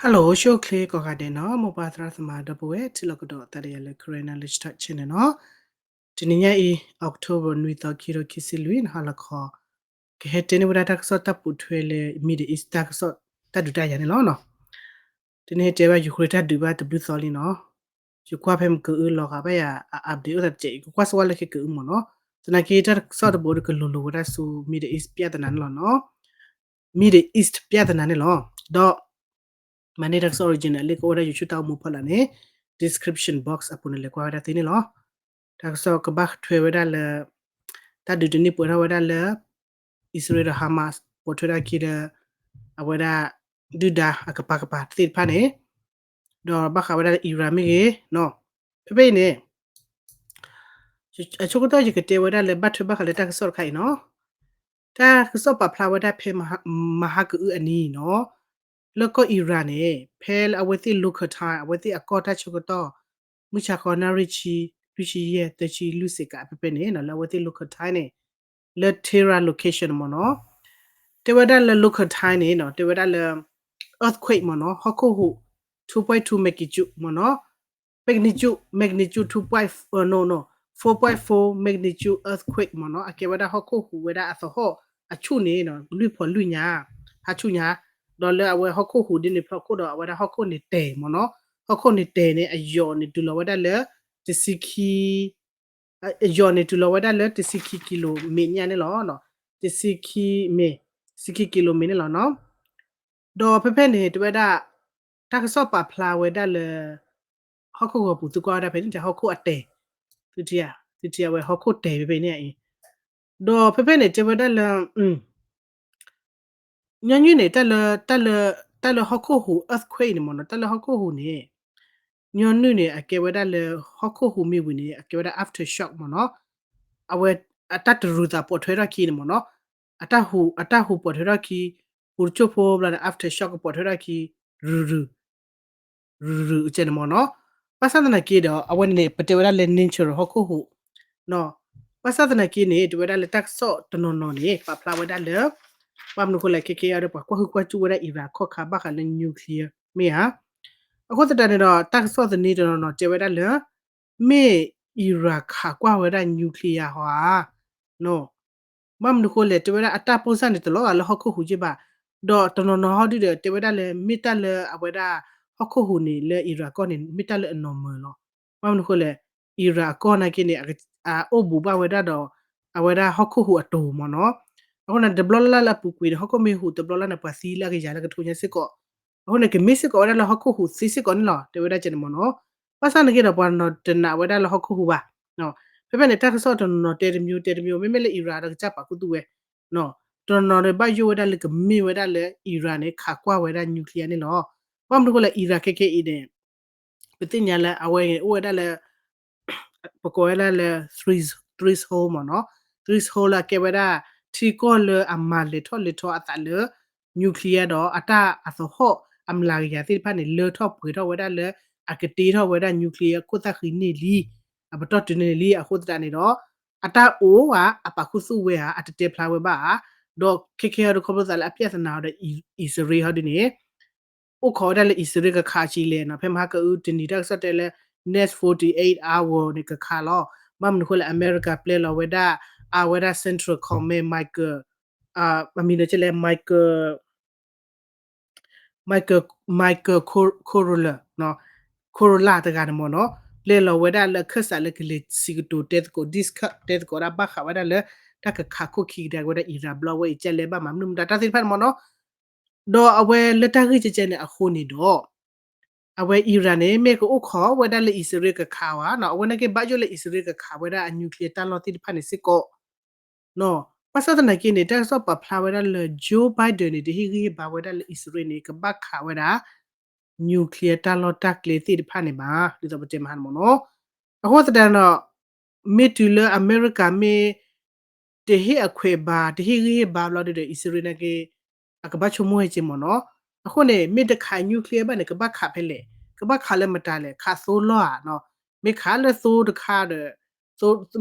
Hello, အိၣ်ဆူၣ်အိၣ်ချ့ကိးဂၤဒဲးနီၤ, မိၢ်ပၢ်သရၣ်သမါဒီပုၢ်ဝဲၢ် ထံၣ်လိာ်ကဒီးသးဒီးယၤလၢ Karen Knowledge Talk Channel နီၤ. တနံၤညါအံၤ October နွံသီ ခံကထိခံဆံလွံၢ် နဟါလီၤခီ ကဟဲတဲန့ၢ်ဝဲဒၣ်တၢ်ကစီၣ်တၢ်ပိာ်ထွဲလၢ Middle East တၢ်ကစီၣ်တၢ်ဒုးတၢ်ယၤန့ၣ်လီၤနီၤ. တနံၤဟဲတဲဘၣ် Ukraine တၢ်ဒုးဘၣ်တဘျုးသီလံနီၤ. ယကွၢ်ဖဲမ့ၢ်ကအုလီၤဂာ်ဘၣ်ယၤ အ update အိၣ်သးတစဲးအံၤ ကကွၢ်စ့ၢ်ဝဲလၢခဲကအုမ့ၢ်နီၤ. သနာ်က့တၢ်ကစီၣ်တဘိဒီးကလိၤလိၤဝဲဒၣ်ဆူ Middle East ပြဿနာန့ၣ်လီၤနီၤ. Middle East ပြဿနာန့ၣ်လီၤ. ဒီး မၤန့ၢ်တၢ်ကစီၣ် original လံ ကအိၣ်ဝဲဒၣ် YouTube တၢ်အိၣ်မူဖီလာ်န့ၣ် description box အပူၤန့ၣ် လဲၤကွၢ်ဝဲဒၣ်သ့န့ၣ်လီၤ. တၢ်ကစီၣ်ကဘၣ်ထွဲဝဲဒၣ်လၢ တၢ်ဒုးတန့ၢ်ပှဲၤထီၣ်ဝဲဒၣ်လၢ အံၣ်စရ့လးဒီး Hamas ပိာ်ထွဲထီၣ်ခံဒီး အဝဲဒၣ် ဒုၣ်ဒါအကပၤကပၤသ့ၣ်တဖၣ်န့ၣ် ဒီးဘၣ်ဃးဝဲဒၣ်လၢ Iran မ့ၢ်ဂ့ၤနီၤ. ဖဲဖဲအံၤန့ၣ် အဆိကတၢၢ်ယကတဲဝဲဒၣ်လၢဘၣ်ထွဲဘၣ်ဃးလၢတၢ်ကစီၣ်တခါအံၤနီၤ. တၢ်ကစီၣ်ပာ်ဖျါဝဲဒၣ်ဖဲမဟါကအုအနံၤနီၤ, လၢကီၢ် Iran န့ၣ် ဖဲလၢအဝဲသ့ၣ် local time အဝဲသ့ၣ်အကီၢ်တၢ်ဆၢကတီၢ် မုၢ်ဆါခီနၣ်ရံၣ်ဆံ လွံၢ်ဆံယဲၢ် သၢဆံလွံၢ်စ့ၢ်ကီး ဖဲဖဲန့ၣ်နီၤ လၢအဝဲသ့ၣ် local time န့ၣ် လၢ Tehran location မ့ၢ်နီၤ, တဲဝဲဒၣ်လၢ local time န့ၣ်နီၤ တဲဝဲဒၣ်လၢ earthquake မ့ၢ်နီၤ ဟီၣ်ခိၣ်ဟူး two point two magnitude မ့ၢ်နီၤ, magnitude magnitude two point no no four point four magnitude earthquake မ့ၢ်နီၤ, အကဲဝဲဒၣ်ဟီၣ်ခိၣ်ဟူးဝဲဒၣ်အသဟီၣ်အဆူၣ်န့ၣ်နီၤ လွံၢ်ဖီလွံၢ်ညါ ဖးဆူၣ်ညါ, ဒီးလၢအဝဲဟီၣ်ခိၣ်ဟူးဒ်န့ၣ်ဖျၢၣ်ခိၣ်ဒီး အဝဲဒၣ်ဟီၣ်ခိၣ်န့ၣ်တဲာ်မ့ၢ်နီၤ, ဟီၣ်ခိၣ်န့ၣ်တဲာ်န့ၣ် အယိာ်န့ၣ်တုၤလီၤဝဲဒၣ်လၢ တဆံခံ အယိာ်န့ၣ်တုၤလီၤဝဲဒၣ်လၢတဆံခံ kilometer ညါန့ၣ်လီၤ. တဆံခံ မ့ၢ် တဆံခံ kilometer န့ၣ်လီၤနီၤ. ဒီးဖဲဖဲန့ၣ် တဲဝဲဒၣ် တၢ်ကစီၣ်ပာ်ဖျါဝဲဒၣ်လၢ ဟီၣ်ခိၣ်ဂီၤပူၤ သုကွၢ်ဝဲဒၣ်ဖဲန့ၣ် ဟီၣ်ခိၣ်အတဲာ်, သုထံၣ်ဧါ, သုထံၣ်ဧါ ဝဲဟီၣ်ခိၣ်တဲာ်ဖဲဖဲန့ၣ်အံၤ, ဒီးဖဲဖဲန့ၣ် တဲဝဲဒၣ်လၢ ညီနုၢ်န့ၣ် တၢ်လၢ တၢ်လၢ တၢ်လၢဟီၣ်ခိၣ်ဟူး earthquake န့ၣ်မ့ၢ်နီၤ, တၢ်လၢဟီၣ်ခိၣ်ဟူးန့ၣ် ညီနုၢ်န့ၣ် အကဲဝဲဒၣ်လၢ ဟီၣ်ခိၣ်ဟူးမ့ၢ်ဝံၤန့ၣ် အကဲဝဲဒၣ် aftershock မ့ၢ်နီၤ, အဝဲအတၢ်တရုၤသးပိာ်ထွဲထီၣ်ခံန့ၣ်မ့ၢ်နီၤ, အတၢ်ဟူး အတၢ်ဟူးပိာ်ထွဲထီၣ်ခံ ဟူးတစိၢ်ဖိဘျီန့ၣ် aftershock ကပိာ်ထွဲထီၣ်ခံ ရုၤရုၤ ရုၤရုၤအကဲန့ၣ်မ့ၢ်နီၤ, ဘၣ်ဆၣ်သနာ်က့ဒီး အဝဲန့ၣ်န့ၣ် ပတဲဝဲဒၣ်လၢ natural ဟီၣ်ခိၣ်ဟူး ဘၣ်ဆၣ်သနာ်က့န့ၣ် တဲဝဲဒၣ်လၢတၢ်ကစီၣ်တနီၤနီၤန့ၣ် ပာ်ဖျါဝဲဒၣ်လၢ ဘၣ်မနုၤဃိလဲၣ် ခဲကဲအံၤဒီး ပှၤကွၢ်ဟုၣ်ကွၢ်စူၣ်ဝဲဒၣ် Iran ခီၣ်ခါဘၣ်ဃးလၢ nuclear မ့ၢ်ဧါ. အဃိသတးန့ၣ်ဒီး တၢ်ကစီၣ်သန့တနီၤနီၤတဲဝဲဒၣ်လၢ မ့ၢ် Iran ခးကွၢ်ဝဲဒၣ် nuclear ဟီဧါ ဘၣ်မနုၤဃိလဲၣ် တဲဝဲဒၣ်အတၢ်ပိၢ်စၢ်န့ၣ် တလီၤဂာ်လၢဟီၣ်ခိၣ်ဟူးက့ဘၣ်, ဒီးတနီၤနီၤဟီဒုဒီး တဲဝဲဒၣ်လၢ မ့ၢ်တၢ်လၢအဝဲဒၣ် ဟီၣ်ခိၣ်ဟူးန့ၣ် လၢ Iran ကီၢ်န့ၣ် မ့ၢ်တၢ်လၢအနီၢ်မၢၤလီၤ. ဘၣ်မနုၤဃိလဲၣ် Iran အကီၢ်နာ်က့န့ၣ် အအိၣ်ဘူးဘၣ်ဝဲဒၣ်ဒီး အဝဲဒၣ်ဟီၣ်ခိၣ်ဟူးအတိၤမ့ၢ်နီၤ. အဃိန့ၣ် တဘျီလၢ်လၢ်လၢအပူၤကွံာ်န့ၣ် ဟီၣ်ခိၣ်မ့ၢ်ဟူးတဘျီလၢ်န့ၣ် ပှၤသံလၢအကယၤလၢကထိညါစ့ၢ်ကီး, အဃိန့ၣ် ကမ့ၢ်စ့ၢ်ကီးဝဲဒၣ်လၢဟီၣ်ခိၣ်ဟူးသ့စ့ၢ်ကီးန့ၣ်လီၤ တဲဝဲဒၣ်ကဲန့ၣ်မ့ၢ်နီၤ. ဘၣ်ဆၣ်နာ်က့ဒီး ပှၤနီၤတနာ်ဝဲဒၣ်လၢဟီၣ်ခိၣ်ဟူးဘၣ်. ဖဲဖဲန့ၣ် တၢ်ကစီၣ်တနီၤတဲတမျိုး တဲတမျိုး မ့မ့ၢ်လၢ Iran ဒီးကစၢ်ပာ်ခူသူၣ်ဝဲ တနီၤနီၤဒီးဘၣ်ယိၣ်ဝဲဒၣ်လၢကမ့ၢ်ဝဲဒၣ်လၢ Iran န့ၣ် ခးကွၢ်ဝဲဒၣ် nuclear န့ၣ်လီၤ. ဘၣ်မနုၤဃိလဲၣ် Iran ခဲကဲအံၤန့ၣ် ပသ့ၣ်ညါလၢအဝဲအိၣ်ဝဲဒၣ်လၢ ပကိးဝဲဒၣ်လၢ threshold မ့ၢ်နီၤ, threshold လၢအကဲဝဲဒၣ် ထံကီၢ်လၢအမၤလဲၤထီၣ်လဲၤထီအသးလၢ nuclear ဒီးအတၢ်အသဟီၣ်အမျးကယၤသ့ၣ်တဖၣ်န့ၣ် လၢထီၣ်ပှဲၤထီၣ်ဝဲဒၣ်လၢ အကတ့ထီၣ်ဝဲဒၣ် nuclear ခိၣ်သၣ်ဃံန့ၢ်လံ, အပတီၢ်တုၤန့ၢ်လံ အဃိသတးန့ၣ်ဒီး အတၢ်အိၣ်ဧါ အပာ်ခူသူၣ်ဝဲဧါ အတတဲဖျါဝဲဘၣ်ဧါ. ဒီးခဲခဲအံၤဒီးခီဖျိသးလၢအပြဿနာဒီး အံၣ်စရ့လးဟီဒ်န့ၣ် အိၣ်ခိးဝဲဒၣ်လၢအံၣ်စရ့လးကခးအီၤကံလဲၣ်နီၤ, ဖဲမဟါကအုတနံၤတၢ်ကစီၣ်တဲလၢ next forty eight hour န့ၣ် ကခးလီၤ. ဘၣ်မနုၤဃိလဲၣ် အမဲရကၤပျဲလီၤဝဲဒၣ် အဝဲဒၣ် Central Command Michael အမံၤဒီးကလဲၣ် Michael Michael Michael Corolla Corolla တဂၤန့ၣ်မ့ၢ်နီၤ, ပျဲလီၤဝဲဒၣ်လၢအခၢၣ်စးလၢကလဲၤစံးကတိၤတဲသကိး discuss တဲသကိးဒၣ်ဘၣ်ဃးဝဲဒၣ်လၢ တၢ်ကခးခိၣ်ခံကဒါက့ၤဝဲဒၣ် Iran ဘျီဝဲအံၤ ကလဲၤဘၣ်မၤမနုၤမတၤတၢ်သ့ၣ်တဖၣ်န့ၣ်မ့ၢ်နီၤ. ဒီးအဝဲလၢတၢ်ဂ့ၢ်ကဲကဲန့ၣ်အဃိန့ၣ်ဒီး အဝဲ Iran န့ၣ် မ့ၢ်ကအိၣ်ခိးဝဲဒၣ်လၢအံၣ်စရ့လးကခးဧါနီၤ, အဝဲနာ်က့ဘၣ်ယိၣ်လၢအံၣ်စရ့လးကခးဝဲဒၣ်အ nuclear တၢ်လီၢ်သ့ၣ်တဖၣ်န့ၣ်စ့ၢ်ကီး ဘၣ်ဆၣ်သနာ်က့န့ၣ် တၢ်ကစီၣ်ပာ်ဖျါဝဲဒၣ်လၢ Joe Biden န့ၣ် တဟ့ၣ်ဂံၢ်ဟ့ၣ်ဘါဝဲဒၣ်လၢအံၣ်စရ့လးန့ၣ် ကဘၣ်ခးဝဲဒၣ် nuclear တၢ်လီၢ်တၢ်ကျဲသ့ၣ်တဖၣ်န့ၣ်ဘၣ် ဒ်သိးပတဲမဟါန့ၣ်မ့ၢ်နီၤ. အဃိသတးဒီး မ့ၢ်တုၤလၢအမဲရကၤမ့ၢ် တဟ့ၣ်အခွဲးဘၣ် တဟ့ၣ်ဂံၢ်ဟ့ၣ်ဘါဘျီဒုဒီး အံၣ်စရ့လးနာ်က့ အကဘၣ်ဆိကမိၣ်ဟဲက့မ့ၢ်နီၤ. အဃိန့ၣ် မ့ၢ်တခး nuclear ဘၣ်န့ၣ် ကဘၣ်ခးဖဲလဲၣ်, ကဘၣ်ခးလၢမတၤလဲၣ်, ခးသိလီၢ်ဧါနီၤ, မ့ၢ်ခးလၢသိတခါဒီး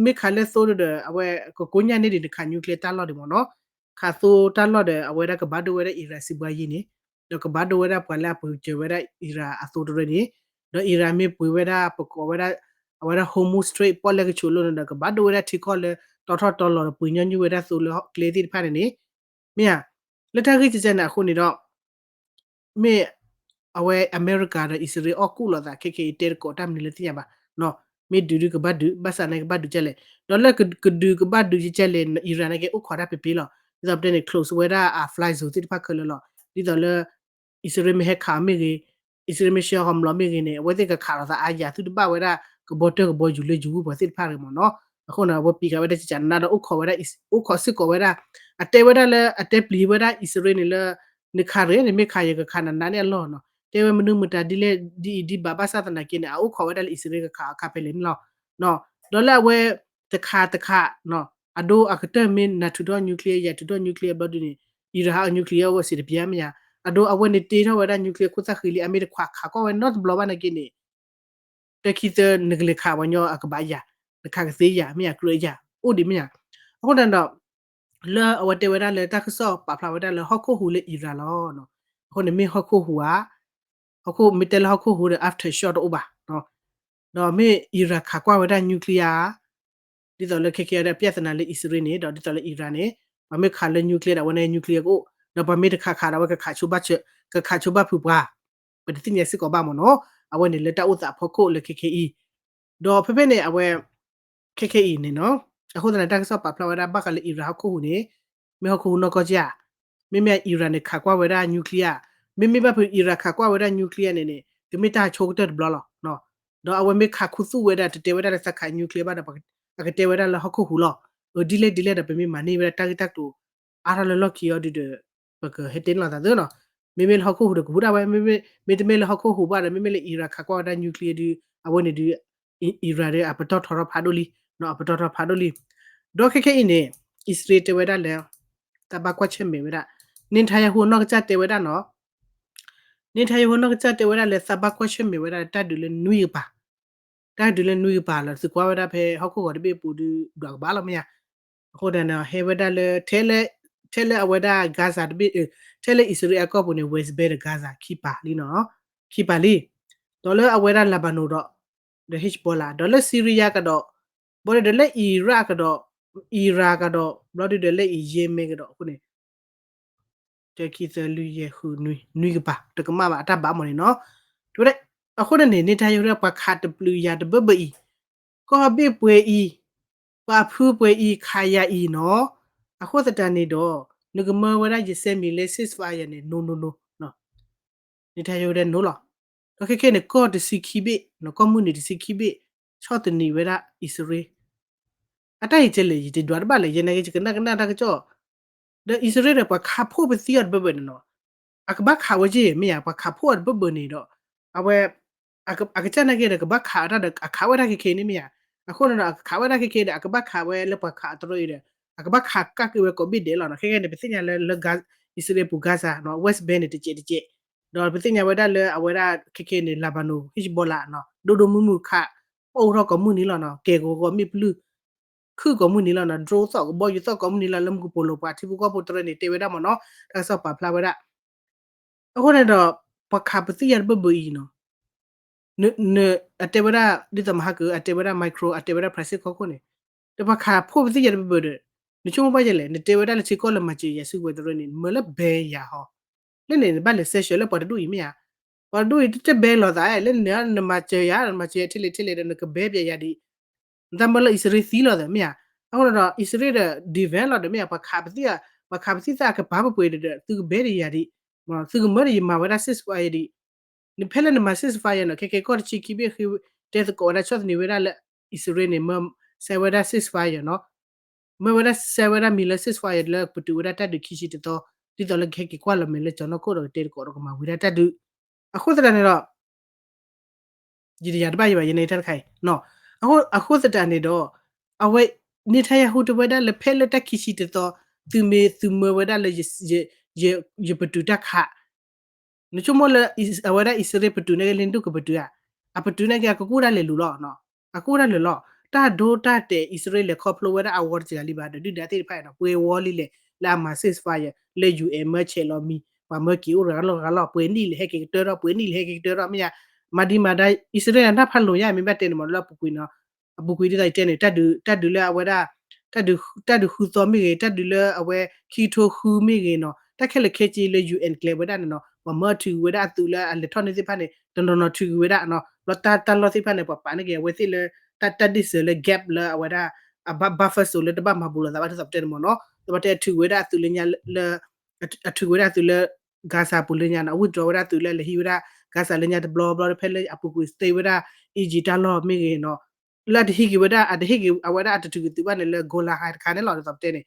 မ့ၢ်ခးလၢသိဒီး အဝဲကကိညၢ်န့ၢ်ဒံးန့ၣ် ခး nuclear တၢ်လီၢ်ဒံးမ့ၢ်နီၤ, ခးသိတၢ်လီၢ်ဒီး အဝဲဒၣ်ကဘၣ်ဒိဝဲဒၣ် Iran စံးဘှါယံၤန့ၣ် ဒီးကဘၣ်ဒိဝဲဒၣ်ပှၤလၢအပှ့ၤစၢၤဝဲဒၣ် Iran အသိတရၢန့ၣ်, ဒီး Iran မ့ၢ်ပှ့ၤဝဲဒၣ်ပကိးဝဲဒၣ် အဝဲဒၣ် Hormuz Strait ပီၣ်လဲၣ်ကဆိးလိၣ်န့ၣ်ဒီး ကဘၣ်ဒိဝဲဒၣ်ထံကီၢ်လၢ တီထီၣ်တီလီၤဒီးပှ့ၤညီနုၢ်ဝဲဒၣ်သိလၢကျဲသ့ၣ်တဖၣ်န့ၣ်န့ၣ်, မ့ၢ်ဧါ, လၢတၢ်ဂ့ၢ်ကဲကဲန့ၣ်အဃိန့ၣ်ဒီး မ့ၢ်အဝဲအမဲရကၤဒီးအံၣ်စရ့လးအီၣ်ကူၣ်လိာ်သး ခဲခဲအံၤ တဲတကိးတၢ်မနုၤလၢသ့ၣ်ညါဘၣ်, မ့ၢ်ဒုးဒုးကဘၣ်ဒုး ဘၣ်ဆၣ်နာ်က့ဘၣ်ဒုးကဲလဲၣ်, ဒီးလၢကဒုးကဘၣ်ဒုးကဲကဲလဲၣ် Iran နာ်က့အိၣ်ခိးတၢ်ပ့ၤပ့ၤလီၤ, ဒ်သိးပတဲန့ၣ် close ဝဲဒၣ်အ fly zone သ့ၣ်တဖၣ်ခဲလၢာ်လီၤ, ဒ်သိးလၢ အံၣ်စရ့လးမ့ၢ်ဟဲခးအီၤမ့ၢ်ဂ့ၤ, အံၣ်စရ့လးမ့ၢ်ဆှၢအီၤမလီၤမ့ၢ်ဂ့ၤန့ၣ် အဝဲသ့ၣ်ကခးလိာ်သးအါယၤ သုတဘၣ်ဝဲဒၣ်ကဘီတၢၢ်ကဘီယူၤလၢယူၤဝံၤပှၤသ့ၣ်တဖၣ်တဂ့ၤမ့ၢ်နီၤ, အဃိန့ၣ် အဝဲပံးဃာ်ဝဲဒၣ်ကကးနးနးဒီး အိၣ်ခိးဝဲဒၣ် အိၣ်ခိးစ့ၢ်ကီးဝဲဒၣ်, အတဲဝဲဒၣ်လၢ အတဲပျံၤဝဲဒၣ်အံၣ်စရ့လးန့ၣ်လၢ နခးရ့ၣ်န့ၣ် မ့ၢ်ခးယကခးနးနးန့ၣ်အလီၢ်နီၤ, တဲဝဲမနုၤမတၤဒ်လဲၣ်ဒ်အံၤဒ်ဘၣ် ဘၣ်ဆၣ်သနာ်က့န့ၣ် အအိၣ်ခိးဝဲဒၣ်လၢအံၣ်စရ့လးကခးအခါဖဲလဲၣ်န့ၣ်လီၤ, ဒီးလၢအဝဲ တခးတခး အဒိအကတၢၢ်မ့ၢ်နၤထုးထီၣ် nuclear ယၤထုးထီၣ် nuclear ဘျီဒုန့ၣ် Iran ဟးအီၤ nuclear အိၣ်ဝဲစံးတပျၢ်မ့ၢ်ဧါ, အဒိအဝဲန့ၣ်တ့ထီၣ်ဝဲဒၣ် nuclear ခိၣ်သၣ်ဃံလံ အမ့ၢ်တခွးခးကွၢ်ဝဲနီတဘျီဘၣ်နာ်က့န့ၣ် တခံသၢနကလဲၤခးပှၤညီအကဘၣ်ယၤ, နခးကသ့ယၤ မ့ၢ်ယၤကြၢးယၤ အိၣ်ဒံးမ့ၢ်ဧါ, အဃိန့ၣ်ဒီး လၢအဝဲတဲဝဲဒၣ်လၢတၢ်ကစီၣ်ပာ်ဖျါဝဲဒၣ်လၢဟီၣ်ခိၣ်ဟူးလၢ Iran လီၤ, အဃိန့ၣ်မ့ၢ်ဟီၣ်ခိၣ်ဟူးဧါ, ဟီၣ်ခိၣ်မ့ၢ်တဲလၢဟီၣ်ခိၣ်ဟူးဒီး aftershock တအိၣ်ဘၣ် ဒီးမ့ၢ် Iran ခးကွၢ်ဝဲဒၣ် nuclear ဒ်သိးလၢခဲခဲအံၤဒီး ပြဿနာလၢအံၣ်စရ့လးန့ၣ် ဒီးဒ်သိးလၢ Iran န့ၣ် ပှၤမ့ၢ်ခးလၢ nuclear ဒီး အဝဲန့ၣ် nuclear ကအိၣ်, ဒီးပှၤမ့ၢ်တခးခးဒီး အဝဲကခးဆိဘၣ်ဖုးပှၤ, ပတသ့ၣ်ညါစ့ၢ်ကီးဘၣ်မ့ၢ်နီၤ, အဝဲန့ၣ်လၢတၢ်အိၣ်သးအဖီခိၣ်လၢခဲခဲအံၤ, ဒီးဖဲဖဲန့ၣ် အဝဲ ခဲခဲအံၤန့ၣ်နီၤ, အဃိသတးန့ၣ်တၢ်ကစီၣ်ပာ်ဖျါဝဲဒၣ်ဘၣ်ဃးလၢ Iran ဟီၣ်ခိၣ်ဟူးန့ၣ် မ့ၢ်ဟီၣ်ခိၣ်ဟူးနီၢ်ကီၢ်ဧါ, မ့မ့ၢ် Iran န့ၣ် ခးကွၢ်ဝဲဒၣ် nuclear, မ့မ့ၢ်ဘၣ်ဖုး Iran ခးကွၢ်ဝဲဒၣ် nuclear န့ၣ်န့ၣ် ကမ့ၢ်တၢ်ဆိကတၢၢ်တဘျီလီၤ, ဒီးအဝဲမ့ၢ်ခးခူသူၣ်ဝဲဒၣ် တတဲဝဲဒၣ်လၢသးခး nuclear ဘၣ်ဒီး အကတဲဝဲဒၣ်လၢဟီၣ်ခိၣ်ဟူးလီၤ, အဒ်လဲၣ်ဒ်လဲၣ်ဒီး ပမ့ၢ်မၤန့ၢ်ဝဲဒၣ်တၢ်ဂ့ၢ်တၢ်ကျိၤ အါထီၣ်လၢလီၢ်ခံအီၤဒုဒီး ပကဟဲတဲန့ၢ်လိာ်သးသ့နီၤ, မ့မ့ၢ်လၢဟီၣ်ခိၣ်ဟူးဒီးကဟူးဒၣ်ဝဲ, မ့မ့ၢ်တမ့ၢ်လၢဟီၣ်ခိၣ်ဟူးဘၣ်ဒီး မ့မ့ၢ်လၢ Iran ခးကွၢ်ဝဲဒၣ် nuclear ဒု အဝဲန့ၣ်ဒု Iran ဒု အပတီၢ်ထီထီၣ်ဖးဒိၣ်လံ, အပတီၢ်ထီဖးဒိၣ်လံ, ဒီးခဲခဲအံၤန့ၣ် အံၣ်စရ့လးတဲဝဲဒၣ်လၢ သးဘၣ်ကွၢ်ဆၢၣ်မဲာ်ဝဲဒၣ်, Netanyahu နီၢ်ကစၢ်တဲဝဲဒၣ်နီၤ, Netanyahu နီၢ်ကစၢ်တဲဝဲဒၣ်လၢသးဘၣ်ကွၢ်ဆၢၣ်မဲာ်ဝဲဒၣ်တၢ်ဒုးလၢနွံကပၤ, တၢ်ဒုးလၢနွံကပၤလီၤ, သုကွၢ်ဝဲဒၣ်ဖဲဟီၣ်ခိၣ်ဂီၤတဘ့ၣ်အပူၤဒု ဒွးကဘၣ်လီၤမ့ၢ်ဧါ, အဃိသတးန့ၣ် ဟဲဝဲဒၣ်လၢ ထဲလၢအဝဲဒၣ် Gaza တဘ့ၣ်, ထဲလၢအံၣ်စရ့လးအကီၢ်ပူၤန့ၣ် West Bank ဒီး Gaza ခံပၤလံနီၤ, ခံပၤလံ, ဒီးလၢအဝဲဒၣ် Lebanon ဒီး ဒီး Hezbollah ဒီးလၢ Syria ကဒီး, ဘၣ်ဒီးလၢ Iraq ကဒီး, Iran ကဒီး ဘျီဒုဒီးလၢအံၤ Yemen ကဒီးအဃိန့ၣ် တၢ ခံ သၢ လွံၢ် ယဲၢ် ဃု နွံ, နွံကပၤ တကမၣ်ဘၣ် အတၢ်ဘၣ်မီၢ်န့ၣ်နီၤ, တဲဝဲဒၣ်, အဃိန့ၣ်န့ၣ် Netanyahu ပှၤခးတပျုာ်ယၤတဘၢဘၢအံၤ, ကီၢ်ဘ့ၣ်ပှဲၤအံၤ, ပှၤဖုပှဲၤအံၤ ခးယၤအံၤနီၤ, အဃိသတးန့ၣ်ဒီး နကမၢဝဲဒၣ်ယဆဲမံၤလၢ ceasefire န့ၣ် no no no, Netanyahu တဲ no လီၤ, ဒီးခဲခဲန့ၣ် ကီၢ်တဆံခံဘ့ၣ်, ကီၢ်မုၢ်နံၤတဆံခံဘ့ၣ် ဆီၣ်သနံးဝဲဒၣ်အံၣ်စရ့လး အတၢ်အံၤကဲလဲၣ် ယတဒွးတဘၣ်လဲၣ်, ယဲနာ်က့ ယကနၣ်ကနၣ်တၢ်ကစီၣ်, ဒီးအံၣ်စရ့လးဒီး ပှၤခးဖှိၣ်ပသံအီၤတဘၢဘၢန့ၣ်နီၤ, အကဘၣ်ခးဝဲက့ၢ် မ့ၢ်ဧါ, ပှၤခးဖှိၣ်အီၤတဘၢဘၢန့ၣ်ဒီး အဝဲ အကစၢ်နာ်က့ဒီး ကဘၣ်ခးတၢ်ဒီး အခးဝဲဒၣ်ခဲခဲအံၤန့ၣ်မ့ၢ်ဧါ, အဃိန့ၣ်ဒီး အကခးဝဲဒၣ်ခဲခဲဒီး အကဘၣ်ခးဝဲလၢပှၤခးအတရၢအံၤဒီး အကဘၣ်ခးကၢ်က့ၤဝဲကိးဘ့ၣ်ဒဲးလီၤနီၤ, ခဲခဲန့ၣ် ပသ့ၣ်ညါလၢ လၢ Ga-, အံၣ်စရ့လးပူၤ Gaza နီၤ West Bank န့ၣ် တစဲးတစဲး, ဒီးပသ့ၣ်ညါဝဲဒၣ်လၢအဝဲဒၣ်ခဲခဲန့ၣ် Lebanon Hezbollah နီၤ ဒိၣ်ဒိၣ်မုၢ်မုၢ်ခး အိၣ်ထီၣ်ကိးမုၢ်နံၤလီၤနီၤ, ကဲၤကိးဂီၤမ့ၣ်ပလုၢ် ခုၣ်ကိးမုၢ်နံၤလီၤနီၤ, drone သီၣ်ကဘီယူၤသီၣ်ကိးမုၢ်နံၤလီၤ, လၢမူကပိာ်လိၤပှၤထံဖိကီၢ်ဖိတရၢန့ၣ် တဲဝဲဒၣ်မ့ၢ်နီၤ, တၢ်ကစီၣ်ပာ်ဖျါဝဲဒၣ်, အဃိန့ၣ်ဒီး ပှၤခးပသံယၤတဘၢဘၢအံၤနီၤ, န အတဲဝဲဒၣ် ဒ်သိးမဟါက အတဲဝဲဒၣ် Macron အတဲဝဲဒၣ် Francis ခိၣ်ခိၣ်န့ၣ်, ဒီးပှၤခးဖှိၣ်ပသံယၤတဘၢဘၢဒီး နဆိကမိၣ်ဘၣ်ယဲလဲၣ်, နတဲဝဲဒၣ်လၢထံကီၢ်လၢမၤစၢၤယၤစုကဝဲၤတရၢန့ၣ် မၢလၢ ban ယၤဟီ, လၢန့ၣ် နဘၣ်လဲၤ sanction လၢပှၤတဒူၣ်အံၤမ့ၢ်ဧါ, ပှၤတဒူၣ်အံၤတတဲ ban လီၤသး လၢန့ၣ် နမၤစၢၤယၤ နမၤစၢၤယၤထဲလဲၣ်ထဲလဲၣ်ဒီး နက ban ပျဲယၤဒံး နတၢ်မၢလၢအံၣ်စရ့လးသံလီၤသးမ့ၢ်ဧါ, အဃိန့ၣ်ဒီး အံၣ်စရ့လးဒီး defend လီၤဒီးမ့ၢ်ဧါ, ပှၤခးပသံ, ပှၤခးပသံသၣ်အကပၤပှဲၤပှဲၤဒီး သုက ban ဒီးယၤဒံး, သုကမၢဒီးယမၤဝဲဒၣ် ceasefire ဒံး, နဖဲလၢနမၤ ceasefire နီၤ, ခဲကဲကီၢ်တဆံခံဘ့ၣ်ဃ့ တဲသကိးဝဲဒၣ်ဆီၣ်သနံးဝဲဒၣ်လၢ အံၣ်စရ့လးန့ၣ် မၢ ဆဲးဝဲဒၣ် ceasefire နီၤ, မၢဝဲဒၣ် ဆဲးဝဲဒၣ်မံၤလၢ ceasefire လၢပတုာ်ဝဲဒၣ်တၢ်ဒုးခံဆံတသီ, ဒ်သိးလၢကဟဲက့ၤကွၢ်လီၤမဲာ်လၢကၠီၤနီၢ်ခိၣ်ဒီး ကတဲသကိးဒီးကမၤဝံၤဒၣ်တၢ်ဒုး, အဃိသတးန့ၣ်ဒီး ယတယာ်တဘၣ်ယဘၣ် ယနာ်တၢ်တခါအံၤ, အဃိသတးန့ၣ်ဒီး အဝဲ Netanyahu တဲဝဲဒၣ်လၢဖဲလၢတၢ်ခံဆံတသီ သုမ့ၢ်သုမၢဝဲဒၣ်လၢ ယပတုာ်တၢ်ခး, နဆိကမိၣ်လၢ အဝဲဒၣ်အံၣ်စရ့လးပတုာ်န့ၢ်က့ၤလၢနဒူၣ်ကပတုာ်ဧါ, အပတုာ်န့ၢ်က့ၤ အကကူၣ်တၢ်လဲၤလူၤလီၤ, အကူၣ်တၢ်လဲၤလီၤ, တၢ်ဒိတၢ်တဲာ်အံၣ်စရ့လးလဲၤခီဖျိဝဲဒၣ်အဝီတစှၤလံဘၣ်ဒီး ဒုၣ်ဒါသ့ၣ်တဖၣ်အံၤဒီး ပှဲၤဝီလံလဲၣ် လၢအမၤ ceasefire လၢ ယူၢ်အဲၣ် မၢဆဲးလီၤမံၤ ပှၤမၢက့ၤအိၣ်ရၤလီၤရၤလီၤ ပှဲၤနံၣ်လဲၤဟဲက့ၤကတၢၢ်ထီၣ် ပှဲၤနံၣ်လဲၤဟဲက့ၤကတၢၢ်ထီၣ် မ့ၢ်ယါ မၤဒံးမၤဒါ အံၣ်စရ့လးတၢ်ဖးလိာ်ယါ မ့ၢ်ဘၣ်တဲန့ၣ်မ့ၢ်လၢအပူၤကွံာ်နီၤ အပူၤကွံာ်ဒ်သိးယတဲန့ၣ် တၢ်ဒုး တၢ်ဒုးလၢအဝဲဒၣ် တၢ်ဒုး တၢ်ဒုးဃုသီမ့ၢ်ဂ့ၤ တၢ်ဒုးလၢအဝဲခံကထိဃုမ့ၢ်ဂ့ၤနီၤ တၢ်ခဲလၢာ်ခဲဆ့လၢ ယူၣ်အဲၣ် ကျဲၤဝဲဒၣ်န့ၣ်နီၤ ပှၤမၢအထုးကွံာ်ဝဲဒၣ်အသုးလၢအလဲၤထီၣ်န့ၢ်သ့ၣ်တဖၣ်န့ၣ် တနီၤနီၤထုးကွံာ်ဝဲဒၣ်နီၤ လီၤတၢ်တၢ်လီၢ်သ့ၣ်တဖၣ်န့ၣ် ပှၤပာ်န့ၢ်က့ၤအဝဲသ့ၣ်လၢ တၢ် တၢ်ဒ့ၣ်စၢၤလၢ gap လၢအဝဲဒၣ် အ buffer zone လၢတဘၣ်မၤဘူးလိာ်သးဘၣ်ဒ်သိးပတဲန့ၣ်မ့ၢ်နီၤ ဒ်သိးပတဲအထုးကွံာ်ဝဲဒၣ်အသုးလၢညါလၢ အထုးကွံာ်ဝဲဒၣ်အသုးလၢ Gaza ပူၤလၢညါနီၤ အ withdraw ဝဲဒၣ်အသုးလၢလဲၤဟံးဝဲဒၣ် Gaza လၢညါတဘျီဘျီဒီး ဖဲလၢအပူၤကွံာ်သ့ဝဲဒၣ် Egypt တၢ်လီၢ်မ့ၢ်ဂ့ၤနီၤ လၢအတဟံးက့ၤဝဲဒၣ် အတဟံးက့ၤ အဝဲဒၣ်အတထုးက့ၤသုးဘၣ်န့ၣ်လၢ Golan Heights တခါန့ၣ်လီၤ ဒ်သိးပတဲန့ၣ်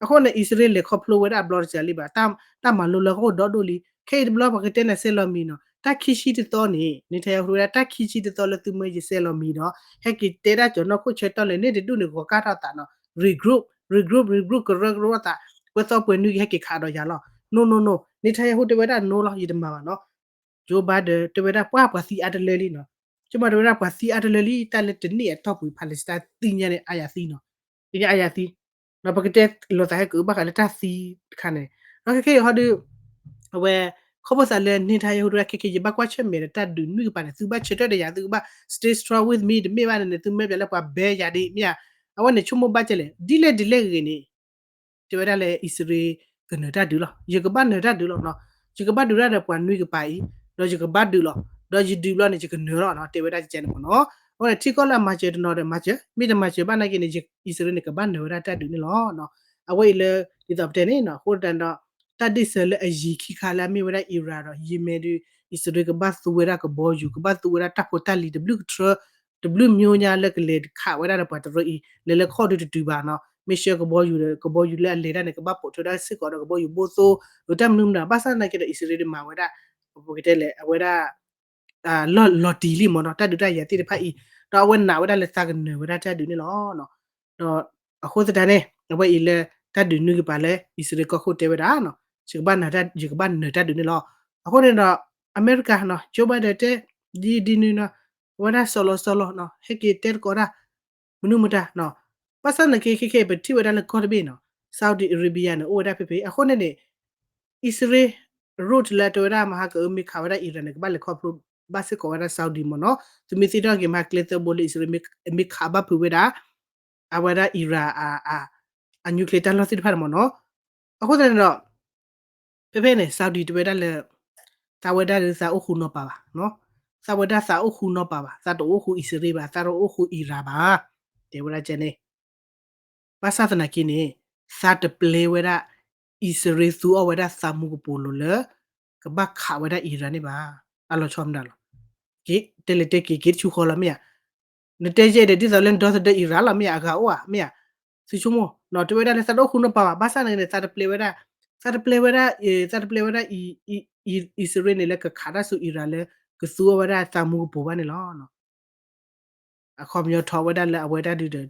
အဃိန့ၣ် အံၣ်စရ့လးလဲၤခီဖျိဝဲဒၣ်အဘျီတစှၤလံဘၣ် တၢ်မၤလိလၢအဂီၢ်ဒီဒိၣ်လံ ခဲအံၤတဘျီပှၤကတဲနၤစဲးလီၤမံၤနီၤ တၢ်ခံဆံတသီန့ၣ် နထၢယဟူဝဲဒၣ်တၢ်ခံဆံတသီလၢသုမၢယစဲးလီၤမံၤဒီး ဟဲက့ၤတဲဒၣ်ကၠီၤနီၢ်ခိၣ်ဆၢတီၢ်လဲၣ်န့ၣ်တဒူၣ်န့ၣ် ဂီၤကၢ်ထီၣ်သးနီၤ regroup regroup regroup ကရၢကရိသး ပှဲၤသီပှဲၤနွံကဟဲက့ၤခးဒီးယၤလီၤ no no no နထၢယဟူတဲဝဲဒၣ် no လီၤ ယတမၤဘၣ်နီၤ Joe Biden တဲဝဲဒၣ်ပှၤပှၤသံအါတလၢလံနီၤ ကမၤတဲဝဲဒၣ်ပှၤသံအါတလၢလံ တၢ်လၢတနံၣ်အတီၢ်ပူၤ Palestine သံညါန့ၣ် အါယၤသံနီၤ သံညါအါယၤသံ ဒီးပကတဲလိာ်သးဟဲက့ၤဘၣ်ဃးလၢတၢ်သံတခါန့ၣ် ဒီးခဲခဲအံၤဟီဒုး အဝဲ ခီဖျိသးလၢနထၢယဟူတဲဝဲဒၣ်ခဲခဲ ယဘၣ်ကွၢ်ဆၢၣ်မဲာ်ဒီးတၢ်ဒုးနွံကပၤန့ၣ် သုဘၣ်ဆၢထၢၣ်ဒီးယၤ သုကဘၣ် stay strong with me တမ့ၢ်ဘၣ်န့ၣ် သုမၢပျဲလၢပှၤဘဲယၤဒ်မ့ၢ်ဧါ အဝဲန့ၣ်ဆိကမိၣ်ဘၣ်ကဲလဲၣ် ဒ်လဲၣ်ဒ်လဲၣ်ဂ့ၤန့ၣ် တဲဝဲဒၣ်လၢအံၣ်စရ့လးကနၢၤတၢ်ဒုးလီၤ ယကဘၣ်နၢၤတၢ်ဒုးလီၤနီၤ ယကဘၣ်ဒုးတၢ်ဒီးပှၤနွံကပၤအံၤ ဒီးယကဘၣ်ဒုးလီၤ ဒီးယဒုးဘျီန့ၣ် ယကနၢၤလီၤနီၤ တဲဝဲဒၣ်ကဲန့ၣ်မ့ၢ်နီၤ အဃိန့ၣ် ထံကီၢ်လၢအမၤစၢၤတနီၤဒီးမၤစၢၤ မ့ၢ်တမၤစၢၤဘၣ်နာ်က့န့ၣ် အံၣ်စရ့လးန့ၣ် ကဘၣ်နၢၤဝဲဒၣ်တၢ်ဒုးန့ၣ်လီၤ အဝဲအံၤလၢ ဒ်သိးပတဲန့ၣ်နီၤ အဃိတၢ်ဒီး တၢ်ဒ့ၣ်စၢၤလၢအယံၤခံခါလၢအမ့ၢ်ဝဲဒၣ် Iran ဒီး Yemen ဒုး အံၣ်စရ့လးကဘၣ်သူဝဲဒၣ်ကဘီယူၤ ကဘၣ်သူဝဲဒၣ်တၢ်ဖိတၢ်လံၤတဘျုးကထြၢ တဘျုးမိညါလၢကလဲၤခးဝဲဒၣ်ဒီးပှၤတရၢအံၤ လဲၤလၢခီၣ်ဒုးတတုၤဘၣ်နီၤ မ့ၢ်ဆှၢကဘီယူၤဒီး ကဘီယူၤလၢအလဲၤတၢ်န့ၣ် ကဘၣ်ပိာ်ထွဲဒၣ်စ့ၢ်ကီးဒီးကဘီယူၤဘိသိ တၢ်မနုၤမနုၤ ဘၣ်ဆၣ်သနာ်က့ဒီး အံၣ်စရ့လးဒုးမၤဝဲဒၣ် ပကတဲလဲၣ် အဝဲဒၣ် လီၤတံၢ်လံမ့ၢ်နီၤ တၢ်ဒုးတၢ်ယၤသ့ၣ်တဖၣ်အံၤ ဒီးအဝဲနာ်ဝဲဒၣ်လၢသးကနၢၤဝဲဒၣ်တၢ်ဒုးန့ၣ်လီၤ. ဒီးအဃိသတးန့ၣ် အဝဲအံၤလၢ တၢ်ဒုးနွံကပၤလၢ အံၣ်စရ့လးကီၢ်ခိၣ်တဲဝဲဒၣ်နီၤ ယကဘၣ်နၢၤတၢ်ဒုးန့ၣ်လီၤ. အဃိန့ၣ်ဒီး အမဲရကၤနီၤ Joe Biden တဲ ဒ်ဒ်န့ၣ်နီၤ အဝဲဒၣ်စီၤလီၤစီၤလီၤနီၤ ဟဲက့ၤတဲသကိးတၢ် မနုၤမတၤနီၤ ဘၣ်ဆၣ်သနာ်က့ ခဲခဲအံၤ ပထံၣ်ဝဲဒၣ်လၢကီၢ်တဘ့ၣ်နီၤ Saudi Arabia န့ၣ် အိၣ်ဝဲဒၣ်ဖဲဖဲအံၤ အဃိန့ၣ်န့ၣ် အံၣ်စရ့လး route လၢအတဲဝဲဒၣ်မဟါကအု မ့ၢ်ခးဝဲဒၣ် Iran န့ၣ် ကဘၣ်လဲၤခီဖျိဘၣ်စ့ၢ်ကီးဝဲဒၣ် Saudi မ့ၢ်နီၤ သုမ့ၢ်သ့ၣ်နီၣ်က့ၤမဟါကျဲသၢဘိလၢအံၣ်စရ့လး မ့ၢ်ခးဘၣ်ဖုးဝဲဒၣ် အဝဲဒၣ် Iran အ အ အ nuclear တၢ်လီၢ်သ့ၣ်တဖၣ်န့ၣ်မ့ၢ်နီၤ အဃိသတးန့ၣ်ဒီး ဖဲဖဲန့ၣ် Saudi တဲဝဲဒၣ်လၢ သးဝဲဒၣ်လၢသးအိၣ်ဃူနီၤပၤဘၣ်နီၤ သးဝဲဒၣ်သးအိၣ်ဃူနီၤပၤဘၣ် သးတအိၣ်ဃူအံၣ်စရ့လးဘၣ် သးတအိၣ်ဃူ Iran ဘၣ် တဲဝဲဒၣ်ကဲန့ၣ် ဘၣ်ဆၣ်သနာ်က့န့ၣ် သးတပျဲဝဲဒၣ် အံၣ်စရ့လးသူအီၤဝဲဒၣ်သးမူကပိာ်လိၤလၢ ကဘၣ်ခးဝဲဒၣ် Iran န့ၣ်ဘၣ် အလီၤဆီမတၤလီၤ က့ တဲလဲၤတဲက့ၤ က့ၤတဆူဃီလီၤမ့ၢ်ဧါ နတဲယဲၢ်ဒီး ဒ်သိးလၢနဒီသဒၢ Iran လီၤမ့ၢ်ဧါ အဂၤအိၣ်ဧါ မ့ၢ်ဧါ သုဆိကမိၣ်နီၤ တဲဝဲဒၣ်လၢသးတအိၣ်ဃူနီၤပၤဘၣ် ဘၣ်ဆၣ်သနာ်က့န့ၣ် သးတပျဲဝဲဒၣ် သးတပျဲဝဲဒၣ် သးတပျဲဝဲဒၣ် အံၣ်စရ့လးန့ၣ် လၢကခးတၢ်ဆူ Iran လၢ ကသူအီၤဝဲဒၣ်သးမူကပိာ်ဘၣ်န့ၣ်လီၤ. အခီပညီထီၣ်ဝဲဒၣ်လၢအဝဲဒၣ်ဒုးဒီး